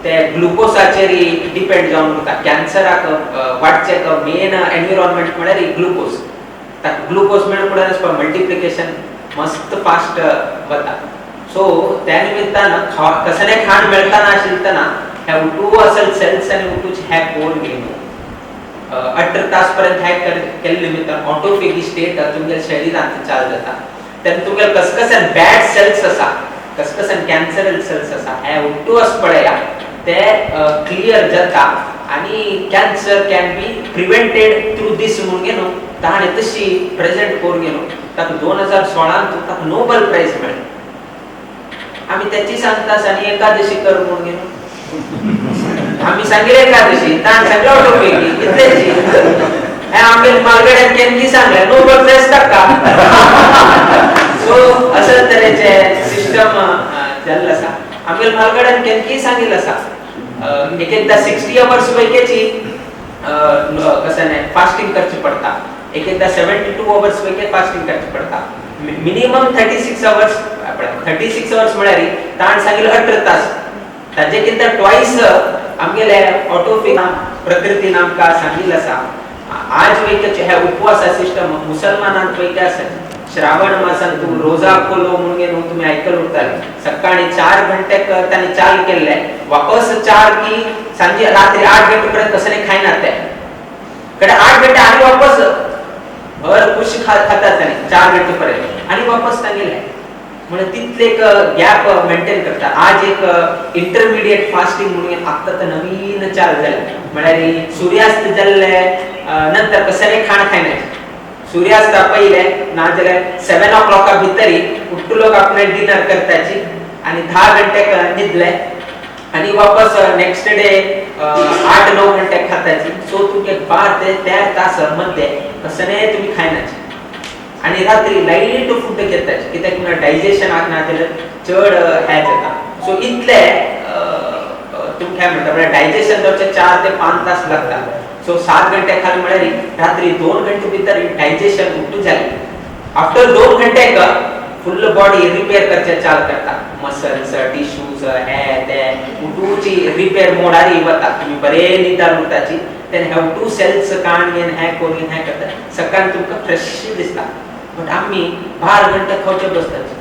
ते ग्लुकोसाचेर डिपेंड जावन उरता. कॅन्सराक वाडचे मेन एनविरोनमेंट म्हळ्यार ग्लुकोज, ताका ग्लुकोज मेळून फुडें मल्टिप्लिकेशन मस्त फास्ट वता. सो त्या निमित्तान कसले खाण मेळटाना आशिल्ले हे उठू असल सेल्स आनी उठूच हॅक करून घेवन 18 तास पर्यंत हॅक केल्ले निमित्तान ऑटोफेगी स्टेट तुमगेल्या शरिरांत चाल जाता. तेन्ना तुमगेले कसकसन बॅड सेल्स आसा, कसकसन कॅन्सरल सेल्स आसा हे उठू अस पळया ते क्लियर जाता आनी cancer can be prevented through this म्हणून घेवन ताणें तशी प्रेजेंट करून घेवन ताका 2016 ताका नोबल प्रायज मेळ्ळें. आमी त्याची सांगता आनी एकादशी कर म्हणून घेवन आमी सांगिल्लें एकादशी, ताणें सांगलें ऑटोफेगी, इतलेंच. हें आमगेले मालगड्यान केन्ना सांगलें नोबल प्रायज ताका. सो अशे तरेचे सिस्टम जाल्लें आसा. आमगेले मालगड्यान केन्ना सांगिल्लें आसा एक एकदां 60 अवर्स वैकेची कशें न्ही फास्टींग करचें पडटा, एक एकदां 72 अवर्स वैके फास्टींग करचें पडटा, मिनिमम 36 अवर्स. 36 अवर्स म्हळ्यार ताणें सांगिल्लें 18 तास, ताजे कितें ट्वायस आमगेले ऑटोफेगी प्रकृतीन आमकां सांगिल्लें आसा. आज वैकेचे हे उपवासा सिस्टम मुसलमानांत वैके आसा. श्रावण मासान तूं रोजा खोलो म्हणून न्हू तुमी आयकल उरताले, सकाळी 4 घंटे तांणी चाल केल्ले, वापस 4 की सांजे रात्री 8 घंटे पर्यंत कसले खायनात ते कडे 8 घंटे आनी वापस हर खुश खातात तांणी 4 घंटे पर्यंत आनी वापस तांगेले, म्हणून तितले एक गॅप मेंटेन करता. आज एक इंटरमिडिएट फास्टिंग म्हणून आत्तां तर नवीन चाल जालें, म्हळ्यार सुर्यास्त जाल्ले नंतर कसले खाण खायनाय. सूर्यास्ता पयले नाजाल्यार 7 o'clock भितरी उठ्ठू लोक आपले डिनर करताची आनी 10 घंटे न्हिदले आनी वापस नेक्स्ट डे 8-9 घंटे खाताची. सो तुमगे 12 ते 13 तास मध्ये कसले तुमी खायनाची आनी रात्री लायट फूड घेताची, कित्याक म्हणल्यार डायजेशनाक ना जाल्यार चड हें जाता. सो इतले तुमकां काय म्हणटा म्हळ्यार डायजेशन जावचे 4 ते 5 तास लागता. सो 7 घंटे खाली म्हळ्यार रात्री 2 घंटे भितर डायजेशन उठून जालें. आफ्टर 2 घंटे फुल बॉडी रिपेर करचे चाल करता, मसल्स टिश्यूज हे ते उठूची रिपेर मोडारी वता. तुमी बरे निदान उरताची तेन्ना have to sales काण घेवन हें करून हें करता, सकाळी तुमकां फ्रेश दिसता. बट आमी 12 घंटे खावचे बसताची,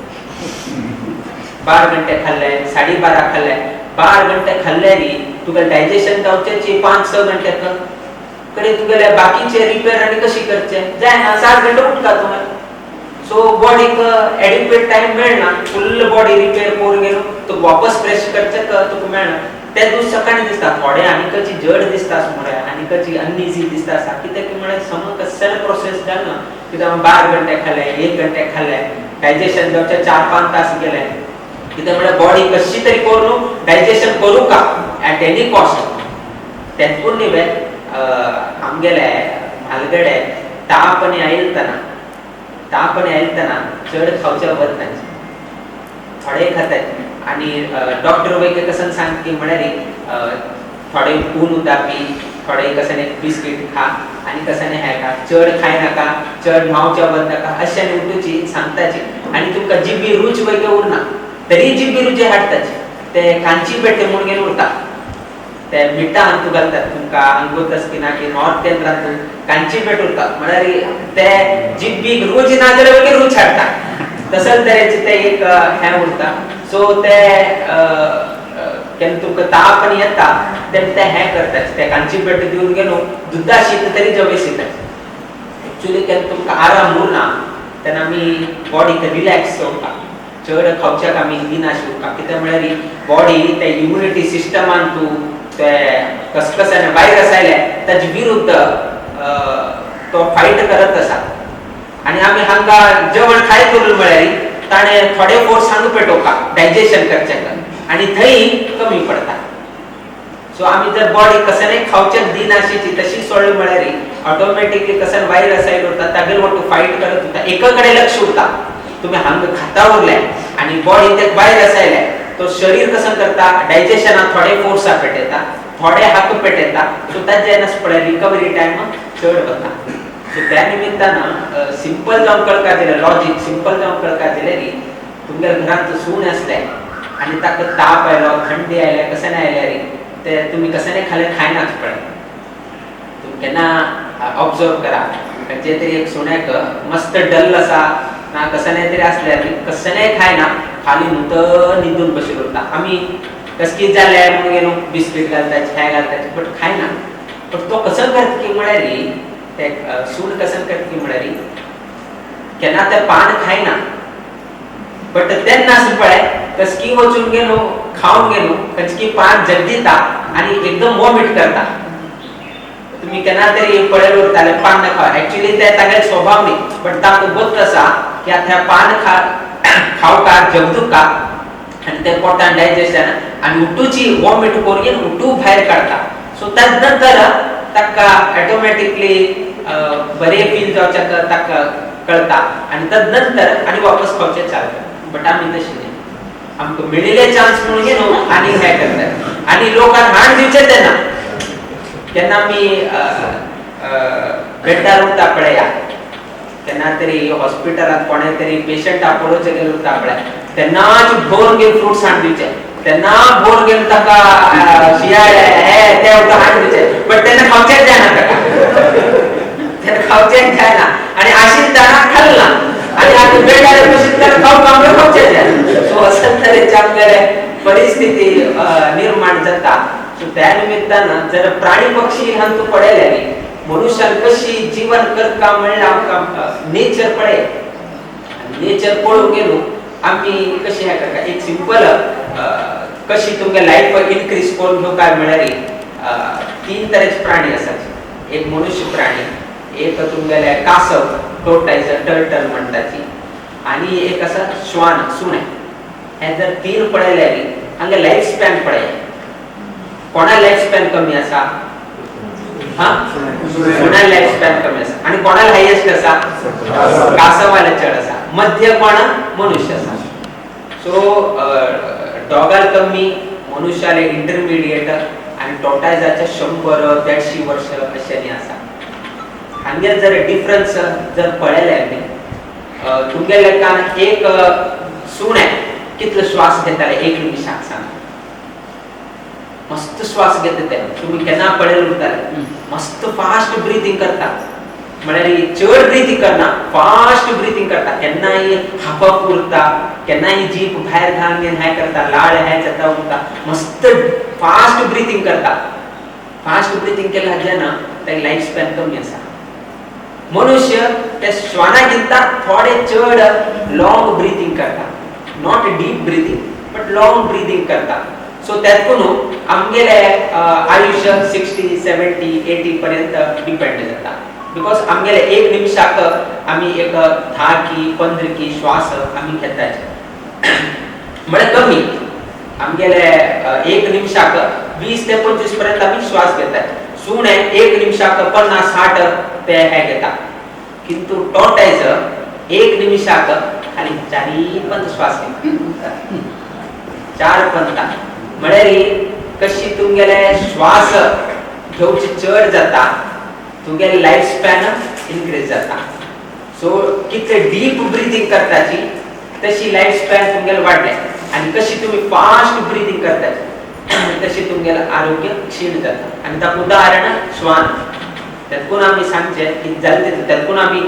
12 घंटे खाल्ले, 12:30 खाल्ले, 12 घंटे खाल्ल्यार तुका डायजेशन जावचेची 5-6 घंटे कडे तुगेले बाकीचे रिपेर आनी कशी करचे जायना. 7 घंटे उठता तुमी, सो बॉडीक एडिक्वेट टायम मेळना, फुल बॉडी रिपेर करून गेलो तुका वापस फ्रेश करचे तुका मेळना. ते दीस सकाळी दिसता थोडे आनी कशी जड दिसता सुमरे आनी कशी अनइझी दिसता आसा, कित्याक म्हळ्यार सम कसले प्रोसेस जालना. कित्याक 12 घंटे खाले, 1 घंटे खाले, डायजेशन जावचे 4-5 तास गेले. कित्याक म्हळ्यार बॉडी कशी तरी करून डायजेशन करूं का एट एनी कॉस्ट. तेतून न्ही आमगेले म्हालगडे ताप आनी आयलतना, ताप आनी आयलतना चड खावचे वत ना, थोडे खातात. आनी डॉक्टर वैद्य कसन सांग की म्हळ्यार थोडे ऊन उदक पी, थोडे कसन एक बिस्कीट खा आनी कसन हें खा, चड खाय नाका, चड न्हांवचे वत नाका अशें आनी उठूची सांगताची. आनी तुमकां जिबी रूच वैद्य उरना तरी जिबी रुची हाडटाची, ते कांची पेटे म्हूण घेवन उरता, ते मिठा हातूंत घालतात तुमकां अंगोतस की ना की नॉर्थ केंद्रांत कांची पेट उरता, म्हळ्यार ते जिब्बीक रूच ना जाल्यार मागीर रूच हाडटा, तसोच तरेचें ते एक हें उरता. सो ते केन्ना तुमकां ताप आनी येता तेन्ना ते हें करतात, ते कांची पेट दिवन गेलो दुदा शीत तरी जवे शितात. एक्चुली केन्ना तुमकां आराम उरना तेन्ना आमी बॉडीक रिलॅक्स उरता, चड खावच्याक आमी दिनाशी उरता. कित्याक म्हळ्यार बॉडी ते इम्युनिटी सिस्टमान तूं ते कसकसाने व्हायरस आयले ताजे विरुद्ध तो फायट करत आसा. आनी आमी हांगा जेवण खायत उरले म्हळ्यार ताणें थोडे फोर्स हांगा पेटोवका डायजेशन करच्याक आनी थंय कमी पडटा. सो आमी जर बॉडी कसलें खावच्याक दिनाशीची तशी सोडली म्हळ्यार ऑटोमॅटिकली कसन व्हायरस आयलो उरता तागेर वटू फायट करत उरता, एका कडेन लक्ष उरता. तुमी हांगा खाता उरले आनी बॉडी ते व्हायरस आयले तो शरीर कसं करता डायजेशनाक थोडे फोर्सा पेटयता, थोडे हाक पेटयता. सो ताजें पळय रिकवरी टायम चड वता. सो त्या निमित्तान सिंपल जावन कळका दिलें, लॉजीक सिंपल जावन कळका दिलें न्ही. तुमच्या घरांत सूण आसलें आनी ताका ताप आयलो, थंडी आयल्या, कशें आयल्या न्ही, ते तुमी कशें खालें खायनाच पळय. तुमी केन्ना ऑब्जर्व करा, खंयचे तरी एक सुण्याक मस्त डल आसा ना कसं तरी आसल्यार कसलें खायना, खाली न्हू न्हिदून बशिल्लो उरता. आमी कस कितें जालें म्हणून गेलो बिस्कीट घालता, छाय घालता, बट खायना. बट तो कसं करता की म्हळ्यार ते सूण कसं करता की म्हळ्यार केन्ना ते पान खायना, बट तेन्ना पळय कसकी वचून गेलो खावन गेलो खंयची पान जगदिता आनी एकदम वॉमिट करता. तुमी केन्ना तरी पळयले उरताले पान न खाव, एक्चुअली ते तागेले स्वभाव न्ही, बट तांकां गोत्त आसा की आतां पान खावका जगदुका आनी ते पोटान डायजेशन आनी उठूची वॉमिट करून उठू भायर काडटा. सो ताज नंतर ताका ऑटोमॅटिकली बरें फील जावच्याक ताका कळटा आनी तद नंतर आनी वापस खावचें चालू. बट आमी तशी न्ही, आमकां मेळिल्ले चान्स म्हणून न्हू आनी हें करतात आनी लोकांक हाड दिवचें तेन्ना. केन्ना आमी बेड्डार उरता पळया, केन्ना तरी हॉस्पिटलांत कोणें तरी पेशंटाक पळोवचें गेलें उरता पळय, तेन्नाच भोर घेवन फ्रुट्स हाड दिवचे, तेन्ना भोर घेवन ताका शियाळे हे ते उरता हाड दिवचे, बट तेन्ना खावचेंच जायना ताका, तेन्ना खावचेंच जायना आनी आशिल्ले खालना आनी आतां बेड्डार बशिल्ले खावपाक आमकां खावचें जायना. सो अशे तरेची आमगेले परिस्थिती निर्माण जाता. सो त्या निमित्तान जर प्राणी पक्षी हांतू पळयले न्ही, मनुष्यान कशी जीवन करता म्हणल्यार आमकां नेचर पळय, नेचर पळोवंक गेलो आमी कशी हें करता. एक सिंपल कशी तुमगे लायफ इनक्रीज करून घेवं काय म्हळ्यार 3 तरेचे प्राणी आसात. एक मनुष्य प्राणी, एक तुमगेले कासव टोटायज टर्टल म्हणटाची आनी एक आसा श्वान सुणें. हे जर तीन पळयले हांगे लायफ स्पॅन पळय, कोणा लायफ स्पॅन कमी आसा? हा, सुण्या लायफ स्पॅन कमी आसा. आनी कोणाला हायेस्ट आसा? कासवाला चड आसा. मध्य कोण? मनुष्य आसा. सो डॉगार कमी, मनुष्याले इंटरमिडिएट आनी टोटायजाचे 100-150 वर्ष अशें आसा. हांगेर जर डिफरन्स जर पळयले आमी, तुमगे लेखान एक सुणें कितलो श्वास घेताले एक निमिशाक सांग? मस्त श्वास घेता ते, तुमी केन्ना पळयले उरताले, मस्त फास्ट ब्रिथींग करता. म्हळ्यार चड ब्रिथींग करना, फास्ट ब्रिथींग करता. केन्नाय हापप उरता, केन्नाय जीप भायर घालून हें करता, लाळ हें जाता उरता, मस्त फास्ट ब्रिथींग करता. फास्ट ब्रिथींग केल्यार जेन्ना तें लायफ स्पॅन कमी आसा. मनुष्य ते श्वाना गिनता थोडे चड लॉंग ब्रिथींग करता, not deep breathing but long breathing करता. सो त्यातून आमगेले आयुष्य 60, 70, 80 पर्यंत डिपेंड जाता. Because आमगेले एक निमिशाक आमी एक 10 की 15 की श्वास आमी घेताचे, म्हळ्यार कमी. आमगेले एक निमिशाक 20 ते 25 पर्यंत आमी श्वास घेतात. सुणें एक निमिशाक 50-60 ते हे घेता, किंतु टॉर्टायज एक निमिशाक खाली 4 श्वास घेता, 4 पंता. म्हळ्यार कशी तुमगेले श्वास घेवचे चड जाता, तुमगेले लायफ स्पॅन इनक्रीज जाता. सो कितले डीप ब्रिथींग करताची तशी लायफ स्पॅन तुमगेले वाडले, आनी कशी तुमी फास्ट ब्रिथींग करताची तशी तुमगेले आरोग्य क्षीण जाता. आनी ताका उदाहरण श्वान. त्यातून आमी सांगचे की जाले त्यातून आमी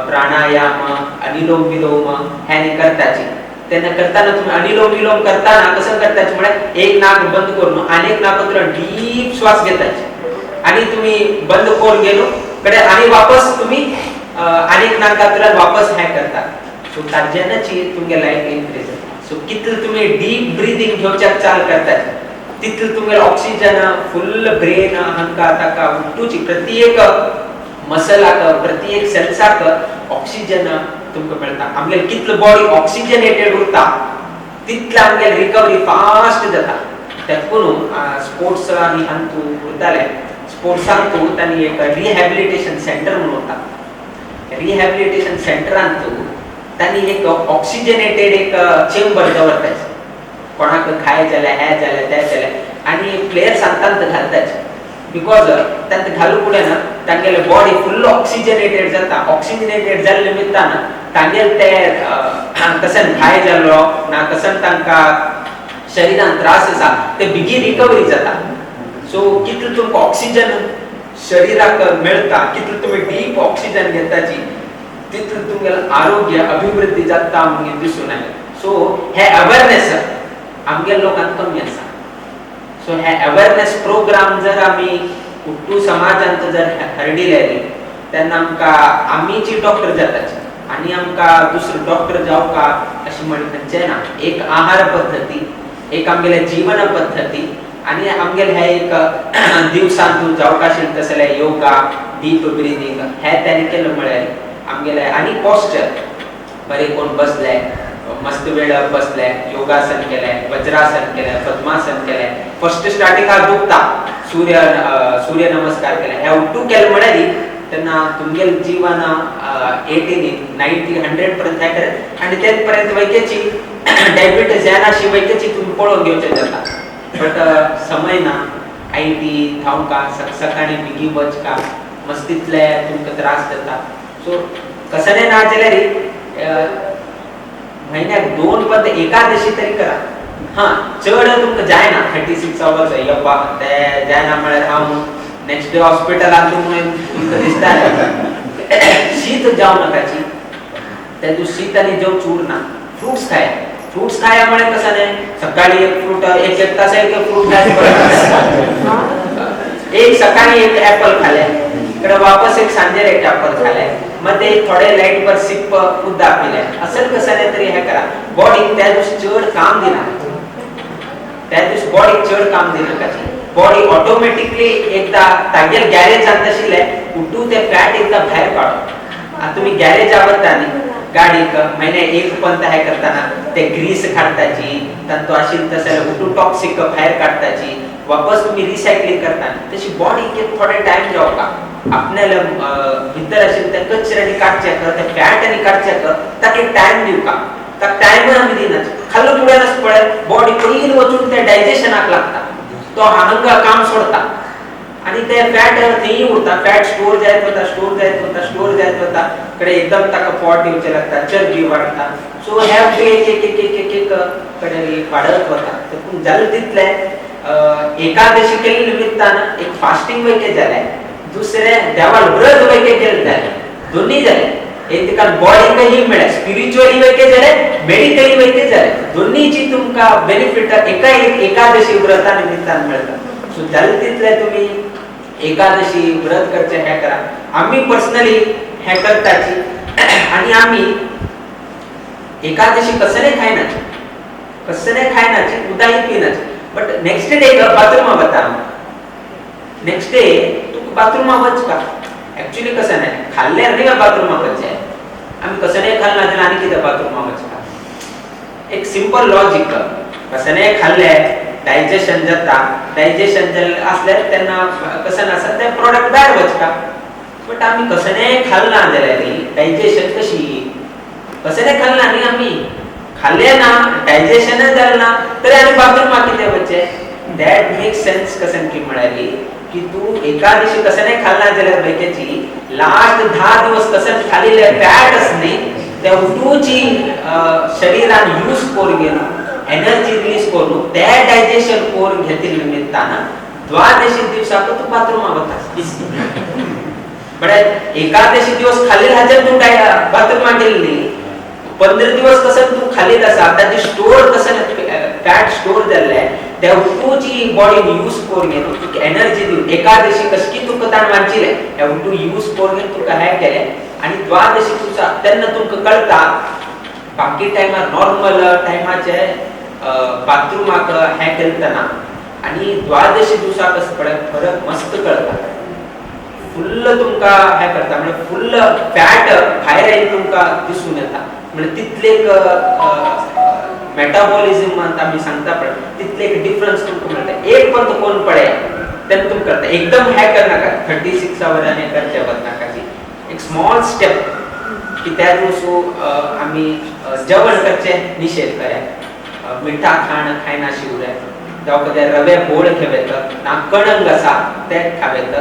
प्राणायाम, अनिलोम विलोम हें करताची. तेन्ना करताना तुमी अनिलोम विलोम करताना कसं करताचे म्हळ्यार एक नाक बंद करून आनी एक नाकांतल्यान डीप श्वास घेताचे आनी तुमी बंद करून गेलो कडे आनी वापस तुमी आनी एक नाकांतल्यान वापस हें करता. सो ताजेनाची तुमगे लायफ इनक्रीज जाता. सो कितले तुमी डीप ब्रिथींग घेवच्याक चाल करताचे तितले तुमगेले ऑक्सिजन फुल ब्रेन हांका ताका उठूची प्रत्येक मसलाक प्रत्येक सेल्साक ऑक्सिजन तुमकां मेळटा. आमगेले कितले बॉडी ऑक्सिजनेटेड उरता तितले आमगेले रिकवरी फास्ट जाता. त्यातून स्पोर्ट्स आनी हांतू उरताले, स्पोर्ट्सांतू तांणी एक रिहॅबिलिटेशन सेंटर म्हणून उरता. रिहॅबिलिटेशन सेंटरांतू तांणी एक ऑक्सिजनेटेड एक चेंबर दवरताचे, कोणाक खाय जाल्यार हें जाल्यार तें जाल्यार, आनी प्लेयर्स तांत घालताचे. Because तांत घालू फुडें ना तांगेले बॉडी फुल्ल ऑक्सिजनेटेड जाता. ऑक्सिजनेटेड जाल्ले निमित्तान तांगेले ते कसन घाय जाल्लो ना कसन तांकां शरिरान त्रास आसा ते बेगीन रिकवरी जाता. सो कितले तुमकां ऑक्सिजन शरिराक मेळटा, कितले तुमी डीप ऑक्सिजन घेताची तितले तुमगेलें आरोग्य अभिवृद्धी जाता म्हणून दिसून आयलें. सो हे अवेरनेस आमगे लोकांक कमी आसा. सो हे अवेरनेस प्रोग्राम जर आमी कुट्टू समाजांत जर हरडिले तेन्ना आमकां आमीची डॉक्टर जाताची आनी आमकां दुसरो डॉक्टर जावका अशें म्हण खंयचें ना. एक आहार पद्दती, एक आमगेले जीवन पद्दती आनी आमगेले हे एक दिवसांत जावका आशिल्लें तसलें योगा, डीप ब्रिदींग हे तांणी केलें म्हळ्यार आमगेले आनी पॉस्चर बरें कोण बसले मस्त वेळ बसले, योगासन केलें, वज्रासन केलें, पद्मासन केलें. फर्स्ट स्टार्टिंगाक दुखता, सूर्य सूर्य नमस्कार केलें, हे उठू केलें म्हळ्यार तेन्ना तुमगेलें जीवन 80, 90, 100 पर्यंत हें करत आनी तेच पर्यंत वैक्याची डायबिटीज जायना अशी वैक्याची तुमी पळोवन घेवचें जाता. बट समय ना, I T धांवका, सकाळी बेगीन वचका, मस्तींतले तुमकां त्रास जाता. सो कसलें ना जाल्यार म्हयन्याक 2 पद एकादशी तरी करा. हां, चड तुमकां जायना 36 आवर्स यब्बा ते जायना म्हळ्यार हांव नेक्स्ट डे हॉस्पिटलांत म्हणून तुमकां दिसता. शीत जावं नाकाची, त्या दिवस शीत आनी जेवच उरना. फ्रुट्स खाया, फ्रुट्स खाया म्हळ्यार कसं न्ही सकाळी एक फ्रूट, एक एक तास एक फ्रूट खाय, एक सकाळी एक ऍपल खाले कडे वापस एक सांजेर एक ऍपल खाले, मध्ये थोडे लाईट पर सिप उदक पिले, असेल कसं नाही तरी हे करा. बॉडीक त्या दिवशी चड काम दिना, त्या दिवशी बॉडीक चड काम दिनाकाची. बॉडी ऑटोमॅटिकली एकदा तागेल गॅरेजांत आशिल्लें उठू ते फॅट एकदा भायर काडप. आतां तुमी गॅरेजा वता न्ही गाडीक म्हयने एक पंत हें करतना ते ग्रीस काडटाची, तांतू आशिल्लें तशें उठू टॉक्सीक भायर काडटाची, वापस तुमी रिसायकलींग करता. तशी बॉडीक एक थोडे टायम जावका आपल्याला भितर आशिल्ले ते कचऱ्यांनी काडच्याक, ते फॅटांनी काडच्याक ताका एक टायम दिवका. ताका टायमूय आमी दिनात. खाल्लो फुडें पळय बॉडी पयलीं वचून ते डायजेशनाक लागता, तो हांगा काम सोडता आनी ते फॅट थंय उरता. फॅट स्टोर जायत वता, स्टोर जायत वता, स्टोर जायत वता, कडे एकदम ताका पोट येवचें लागता, चरबी वाडटा. सो हे एक एक एक एक एक कडे वाडत वता. पूण जालें तितलें एकादशी केल्ले निमित्तान एक फास्टींग वैके जालें, दुसरें देवाल व्रत वैके केलें जालें, दोन्ही जालें. एक तिका बॉडीकही मेळ्ळें, स्पिरिच्युअली वैके जालें, मेडिकली वैके जालें, दोन्हीची तुमकां बेनिफीट एका एक एकादशी व्रता निमित्तान मेळटा. सो जालें तितलें तुमी एकादशी व्रत करचें हें करा. आमी पर्सनली हें करताची आनी आमी एकादशी कसलें खायनाची, कसलें खायनाची, उदाही पिनाची. बट नेक्स्ट डे बाथरूमा वता. नेक्स्ट डे तुका बाथरूमा वचका. एक्चुअली कसं नाही खाल्ल्यार न्ही बाथरूमा वचचें, आमी कसं नाही खाल्लें जाल्यार आनी कितें बाथरूमा वचका. एक सिंपल लॉजीक, कसं नाही खाल्लें डायजेशन जाता, डायजेशन जाल्लें आसल्यार तेन्ना कसं आसा तें प्रोडक्ट भायर वचका. बट आमी कसं नाही खाल्लें जाल्यार डायजेशन कशी, कसं नाही खाल्लें न्ही आमी खाल्लें ना, डायजेशनच जालें ना तरी आनी बाथरूमा कितें वचचें. That make sense कसं की म्हळ्यार की तूं एकादशी कसं नाही खाल्ला जाल्यार बेकेची लास्ट 10 दिवस कसं खाल्लें फॅट आसा न्ही ते उठूची शरीरान यूज करून घेवन एनर्जी रिलीज करून ते डायजेशन करून घेतिल्ले निमित्तान द्वादशी दिवसाक तूं बाथरूमा वता. बट एकादशी दिवस खाल्ले हाजेर तूं बाथरूमा गेल्ली, 15 दिवस कसं तूं खालीत आसा ताजे स्टोर कसं फॅट स्टोर जाल्लें ते उठूची बॉडी यूज करून घेवन तुका एनर्जी दिवन एकादशी कशी तुका ताणें वाचिल्लें हे उठू यूज करून घेवन तुका हें केलें आनी द्वादशी तुका तेन्ना तुमकां कळटा. बाकी टायमार नॉर्मल टायमाचे बाथरूमाक हें केलतना आनी द्वादशी दिवसाक कसो पळय फरक मस्त कळटा. फुल्ल तुमकां हें करता म्हणजे फुल्ल फॅट भायर येवन तुमकां दिसून येता. म्हणजे तितले मेटाबॉलिझमांत आमी सांगता पळय तितले एक डिफरन्स तुमकां मेळटा. एक पण कोण पळय तेन्ना तुमकां कळटा. एकदम हें करनाका, 36 आवरान हें करचें वचनाका. एक स्मॉल स्टेप की त्या दिवस आमी जेवण करचें निशेध करें, मिठा खाण खायनाशी उरय, जावं कदें रवे बोळ खेवेत ना, कणंग आसा तें खावेत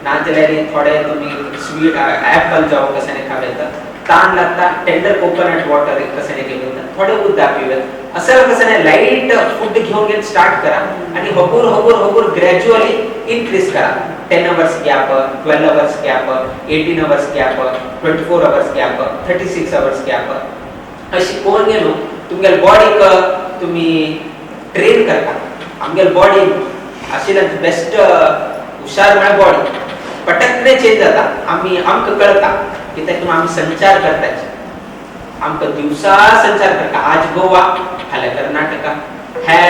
ना, जाल्यार थोडे तुमी स्वीट एपल जावं कशें खावेत, तान लागता टेंडर कोकोनट वॉटर कशें घेवन थोडे उदक पिवेत, असं कसं लाईट फूड घेऊन घेऊन स्टार्ट करा आणि हगूर हगूर हगूर ग्रॅज्युअली इन्क्रीज करा. 10 hours gap, 12 hours gap, 18 hours gap, 24 hours gap, 36 hours gap अशी कोण गेलो तुमगेले बॉडीक तुम्ही ट्रेन करता. आमगेले बॉडी आशिल्ल्यान बेस्ट हुशार म्हळ्यार बॉडी पटकने चेंज जाता. आमी आमकां कळटा कित्याक आमी संचार करताची, आमकां दिवसा संचार करता. आज गोवा, फाल्यां कर्नाटका, हे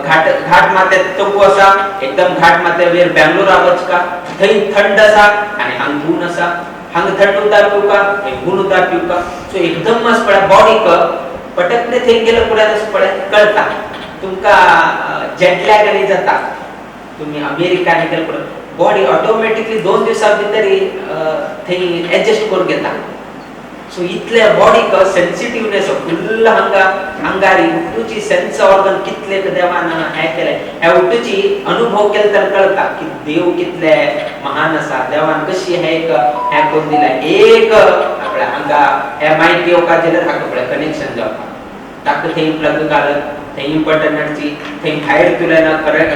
घाट घाट माथे तंबू आसा, एकदम घाट माथे वयर बेंगलोरा वचका, थंय थंड आसा आनी हांगा हून आसा, हांगा थंड उदक पिवका, थंय हून उदक पिवका. सो एकदम मात पळय बॉडीक पटकने थंय गेले फुडें पळय कळटा तुमकां जेटलॅग आनी जाता. तुमी अमेरिकान गेले फुडें बॉडी ऑटोमॅटिकली 2 दिवसां भितर थंय एडजस्ट करून घेता. सो इतले बॉडीक सेन्सिटिवनेस फुल्ल हांगा अंगारी उठूची सेन्स ऑर्गन कितले देवान हें केलें, हे उठूची अनुभव केले तर कळटा की देव कितले महान आसा, देवान कशी हें एक हें करून दिलें. एक आपल्या हांगा हे मायक येवपा जाल्यार हाका पळय कनेक्शन जावपा, ताका थंय प्लग घालत, थंय बटन हाडची, थंय भायर तुल्यान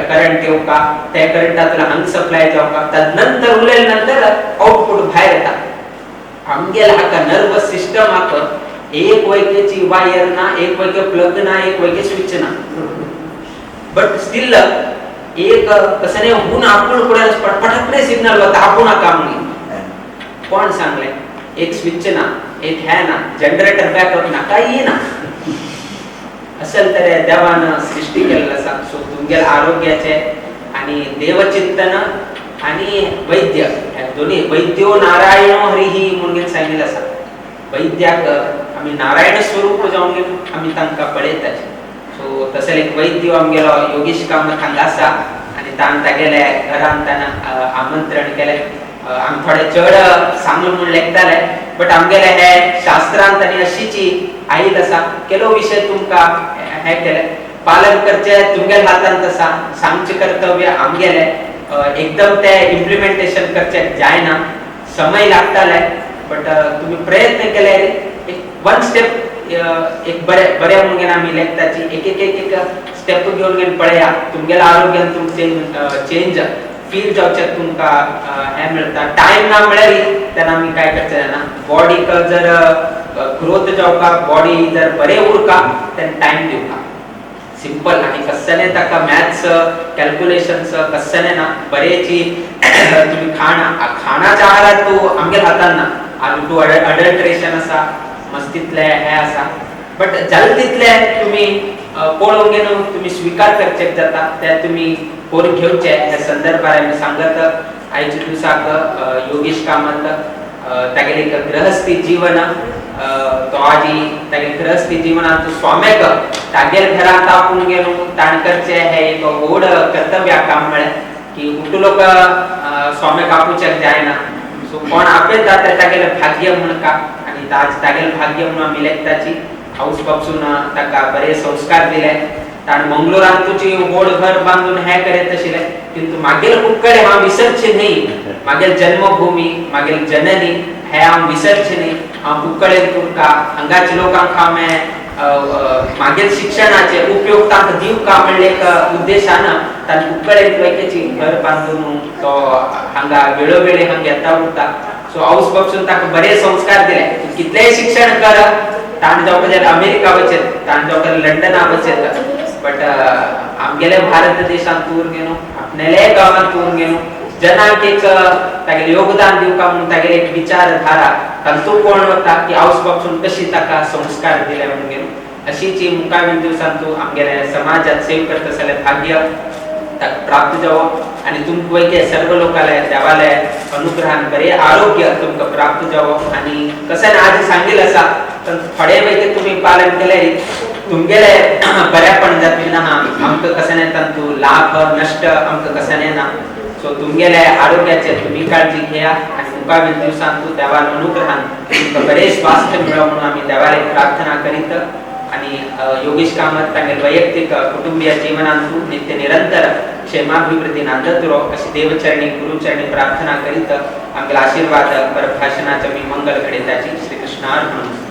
करंट येवपा, त्या करंटांतल्यान हांगा सप्लाय जावपा, तदनंतर उलयले नंतर आउटपुट भायर येता. आमगेले हाका नर्वस सिस्टमाक एक वैकेची वायर ना, एक वैके प्लग ना, एक वैके स्विच ना, बट स्टील एक कसं हून आपूण फुडें पटकने सिग्नल वता आपूण काम न्ही. कोण सांगलें? एक स्विच ना, एक हे ना, जनरेटर बॅकअप ना, काही ना. अशें तरे देवान सृश्टी केल्लें आसा. सो तुमगेले आरोग्याचे आनी देवचिंतन आनी वैद्य ह्या दोनी वैद्यो नारायणो हरिही म्हणून सांगिल्लें आसा. वैद्याक आमी नारायण स्वरूप जावन आमी तांकां पळयताचे. सो तसले एक वैद्य आमगेलो योगेश कामत हांगा आसा आनी ताण तागेले घरान ताणें आमंत्रण केलें. आमी थोडे चड सांगून म्हूण लेखताले बट आमगेले हे शास्त्रांत आनी अशीची आयिल्ल आसा केलो विशय तुमकां हे केले पालन करचें तुमगेले हातांत आसा, सांगचें कर्तव्य आमगेलें, एकदम ते इम्प्लिमेंटेशन करचें जायना, समय लागताले बट तुमी प्रयत्न केले एक वन स्टेप एक बरें बरें म्हणून आमी लेखताची एक एक एक एक स्टेप घेवन घेवन पळया तुमगेल्या आरोग्यान तुमचें चेंज फील जावचें तुमकां हें मेळटा. टायम ना म्हळ्यार तेन्ना आमी काय करचें जाणा, बॉडीक जर ग्रोथ जावका बॉडी जर बरें उरका तेन्ना टायम दिवका सिंपल. आनी कसलें ताका मॅथ्स कॅल्कुलेशन्स कसलें ना, बरेची तुमी खाणां खाणाच्या आहारात तूं आमगेल्या हातान ना, आनी तूं अडल्ट्रेशन आसा मस्तीतलें हें आसा बट जालें तितलें तुमी पळोवन घेवन तुमी स्विकार करचें जाता तें तुमी करून घेवचें. ह्या संदर्भार आमी सांगत आयच्या दिवसाक योगेश कामत तागेलें एक गृहस्थी जीवन तो आजी तागेले गृहस्थी जीवनांत स्वाम्याक तागेले घरांत आपूण घेवन ताणें करचें हें एक व्हड कर्तव्य काम म्हळें की उठलो स्वाम्याक आपोवच्याक जायना. सो कोण आपयता तें तागेलें भाग्य म्हूण का आनी तागेलें भाग्य म्हणून आमी लेखताची. हाऊस बापसून ताका बरे संस्कार दिले, ताणें मंगलोरांत तुजी व्हड घर बांदून हें करीत आशिल्लें किंतु मागेल कुक्कडे हांव विसरचें न्ही, मागेल जन्मभूमी मागेल जननी हें हांव विसरचें न्ही. हांव कुक्कडेन तुमकां हांगाच्या लोकांक हांव मागेल शिक्षणाचे उपयोग तांकां दिवका म्हणले एक उद्देशान ताणें कुक्कडेन वैकेची घर बांदून तो हांगा वेळोवेळी हांगा येता उरता. सो हाऊस बापसून ताका बरे संस्कार दिले, कितलेंय शिक्षण कर ताणें जावपा जाल्यार अमेरिका वचत, ताणें जावपा जाल्यार लंडना वचत बट आमगेले भारत देशांत उरून घेवन आपणाले गांवांत उरून घेवन जनांक एक तागेलें योगदान दिवका म्हणून तागेले एक विचारधारा तांतूं कोण वता की हाऊस बापसून कशी ताका संस्कार दिले म्हणून घेवन अशीच मुखावेल्या दिवसांत तूं आमगेले समाजात सेव करता जाल्यार भाग्य ताका प्राप्त जावो आनी तुमकां वैके सर्व लोकाले देवाले अनुग्रहान बरें आरोग्य तुमकां प्राप्त जावो. आनी कशें आज सांगिल्लें आसा तर थोडे वैके तुमी पालन केल्यार तुमगेले बऱ्यापण जातलें ना, आमकां कशें तांतूं लाभ नश्ट आमकां कशें ना. सो तुमगेले आरोग्याचे तुमी काळजी घेया आनी मुखावेल्या दिवसांत तूं देवान अनुग्रहान तुमकां बरें स्वास्थ्य मेळो म्हणून आमी देवाले प्रार्थना करीत आनी योगेश कामत तांगेले वैयक्तीक कुटुंबीय जीवनांतू नित्य निरंतर क्षेमाभिवृद्धी नांदत रो अशी देवचरणी गुरुचरणी प्रार्थना करीत आमगेले आशीर्वाद परभाषणाचे मी मंगल घडयताची. श्रीकृष्णार्पणमस्तु.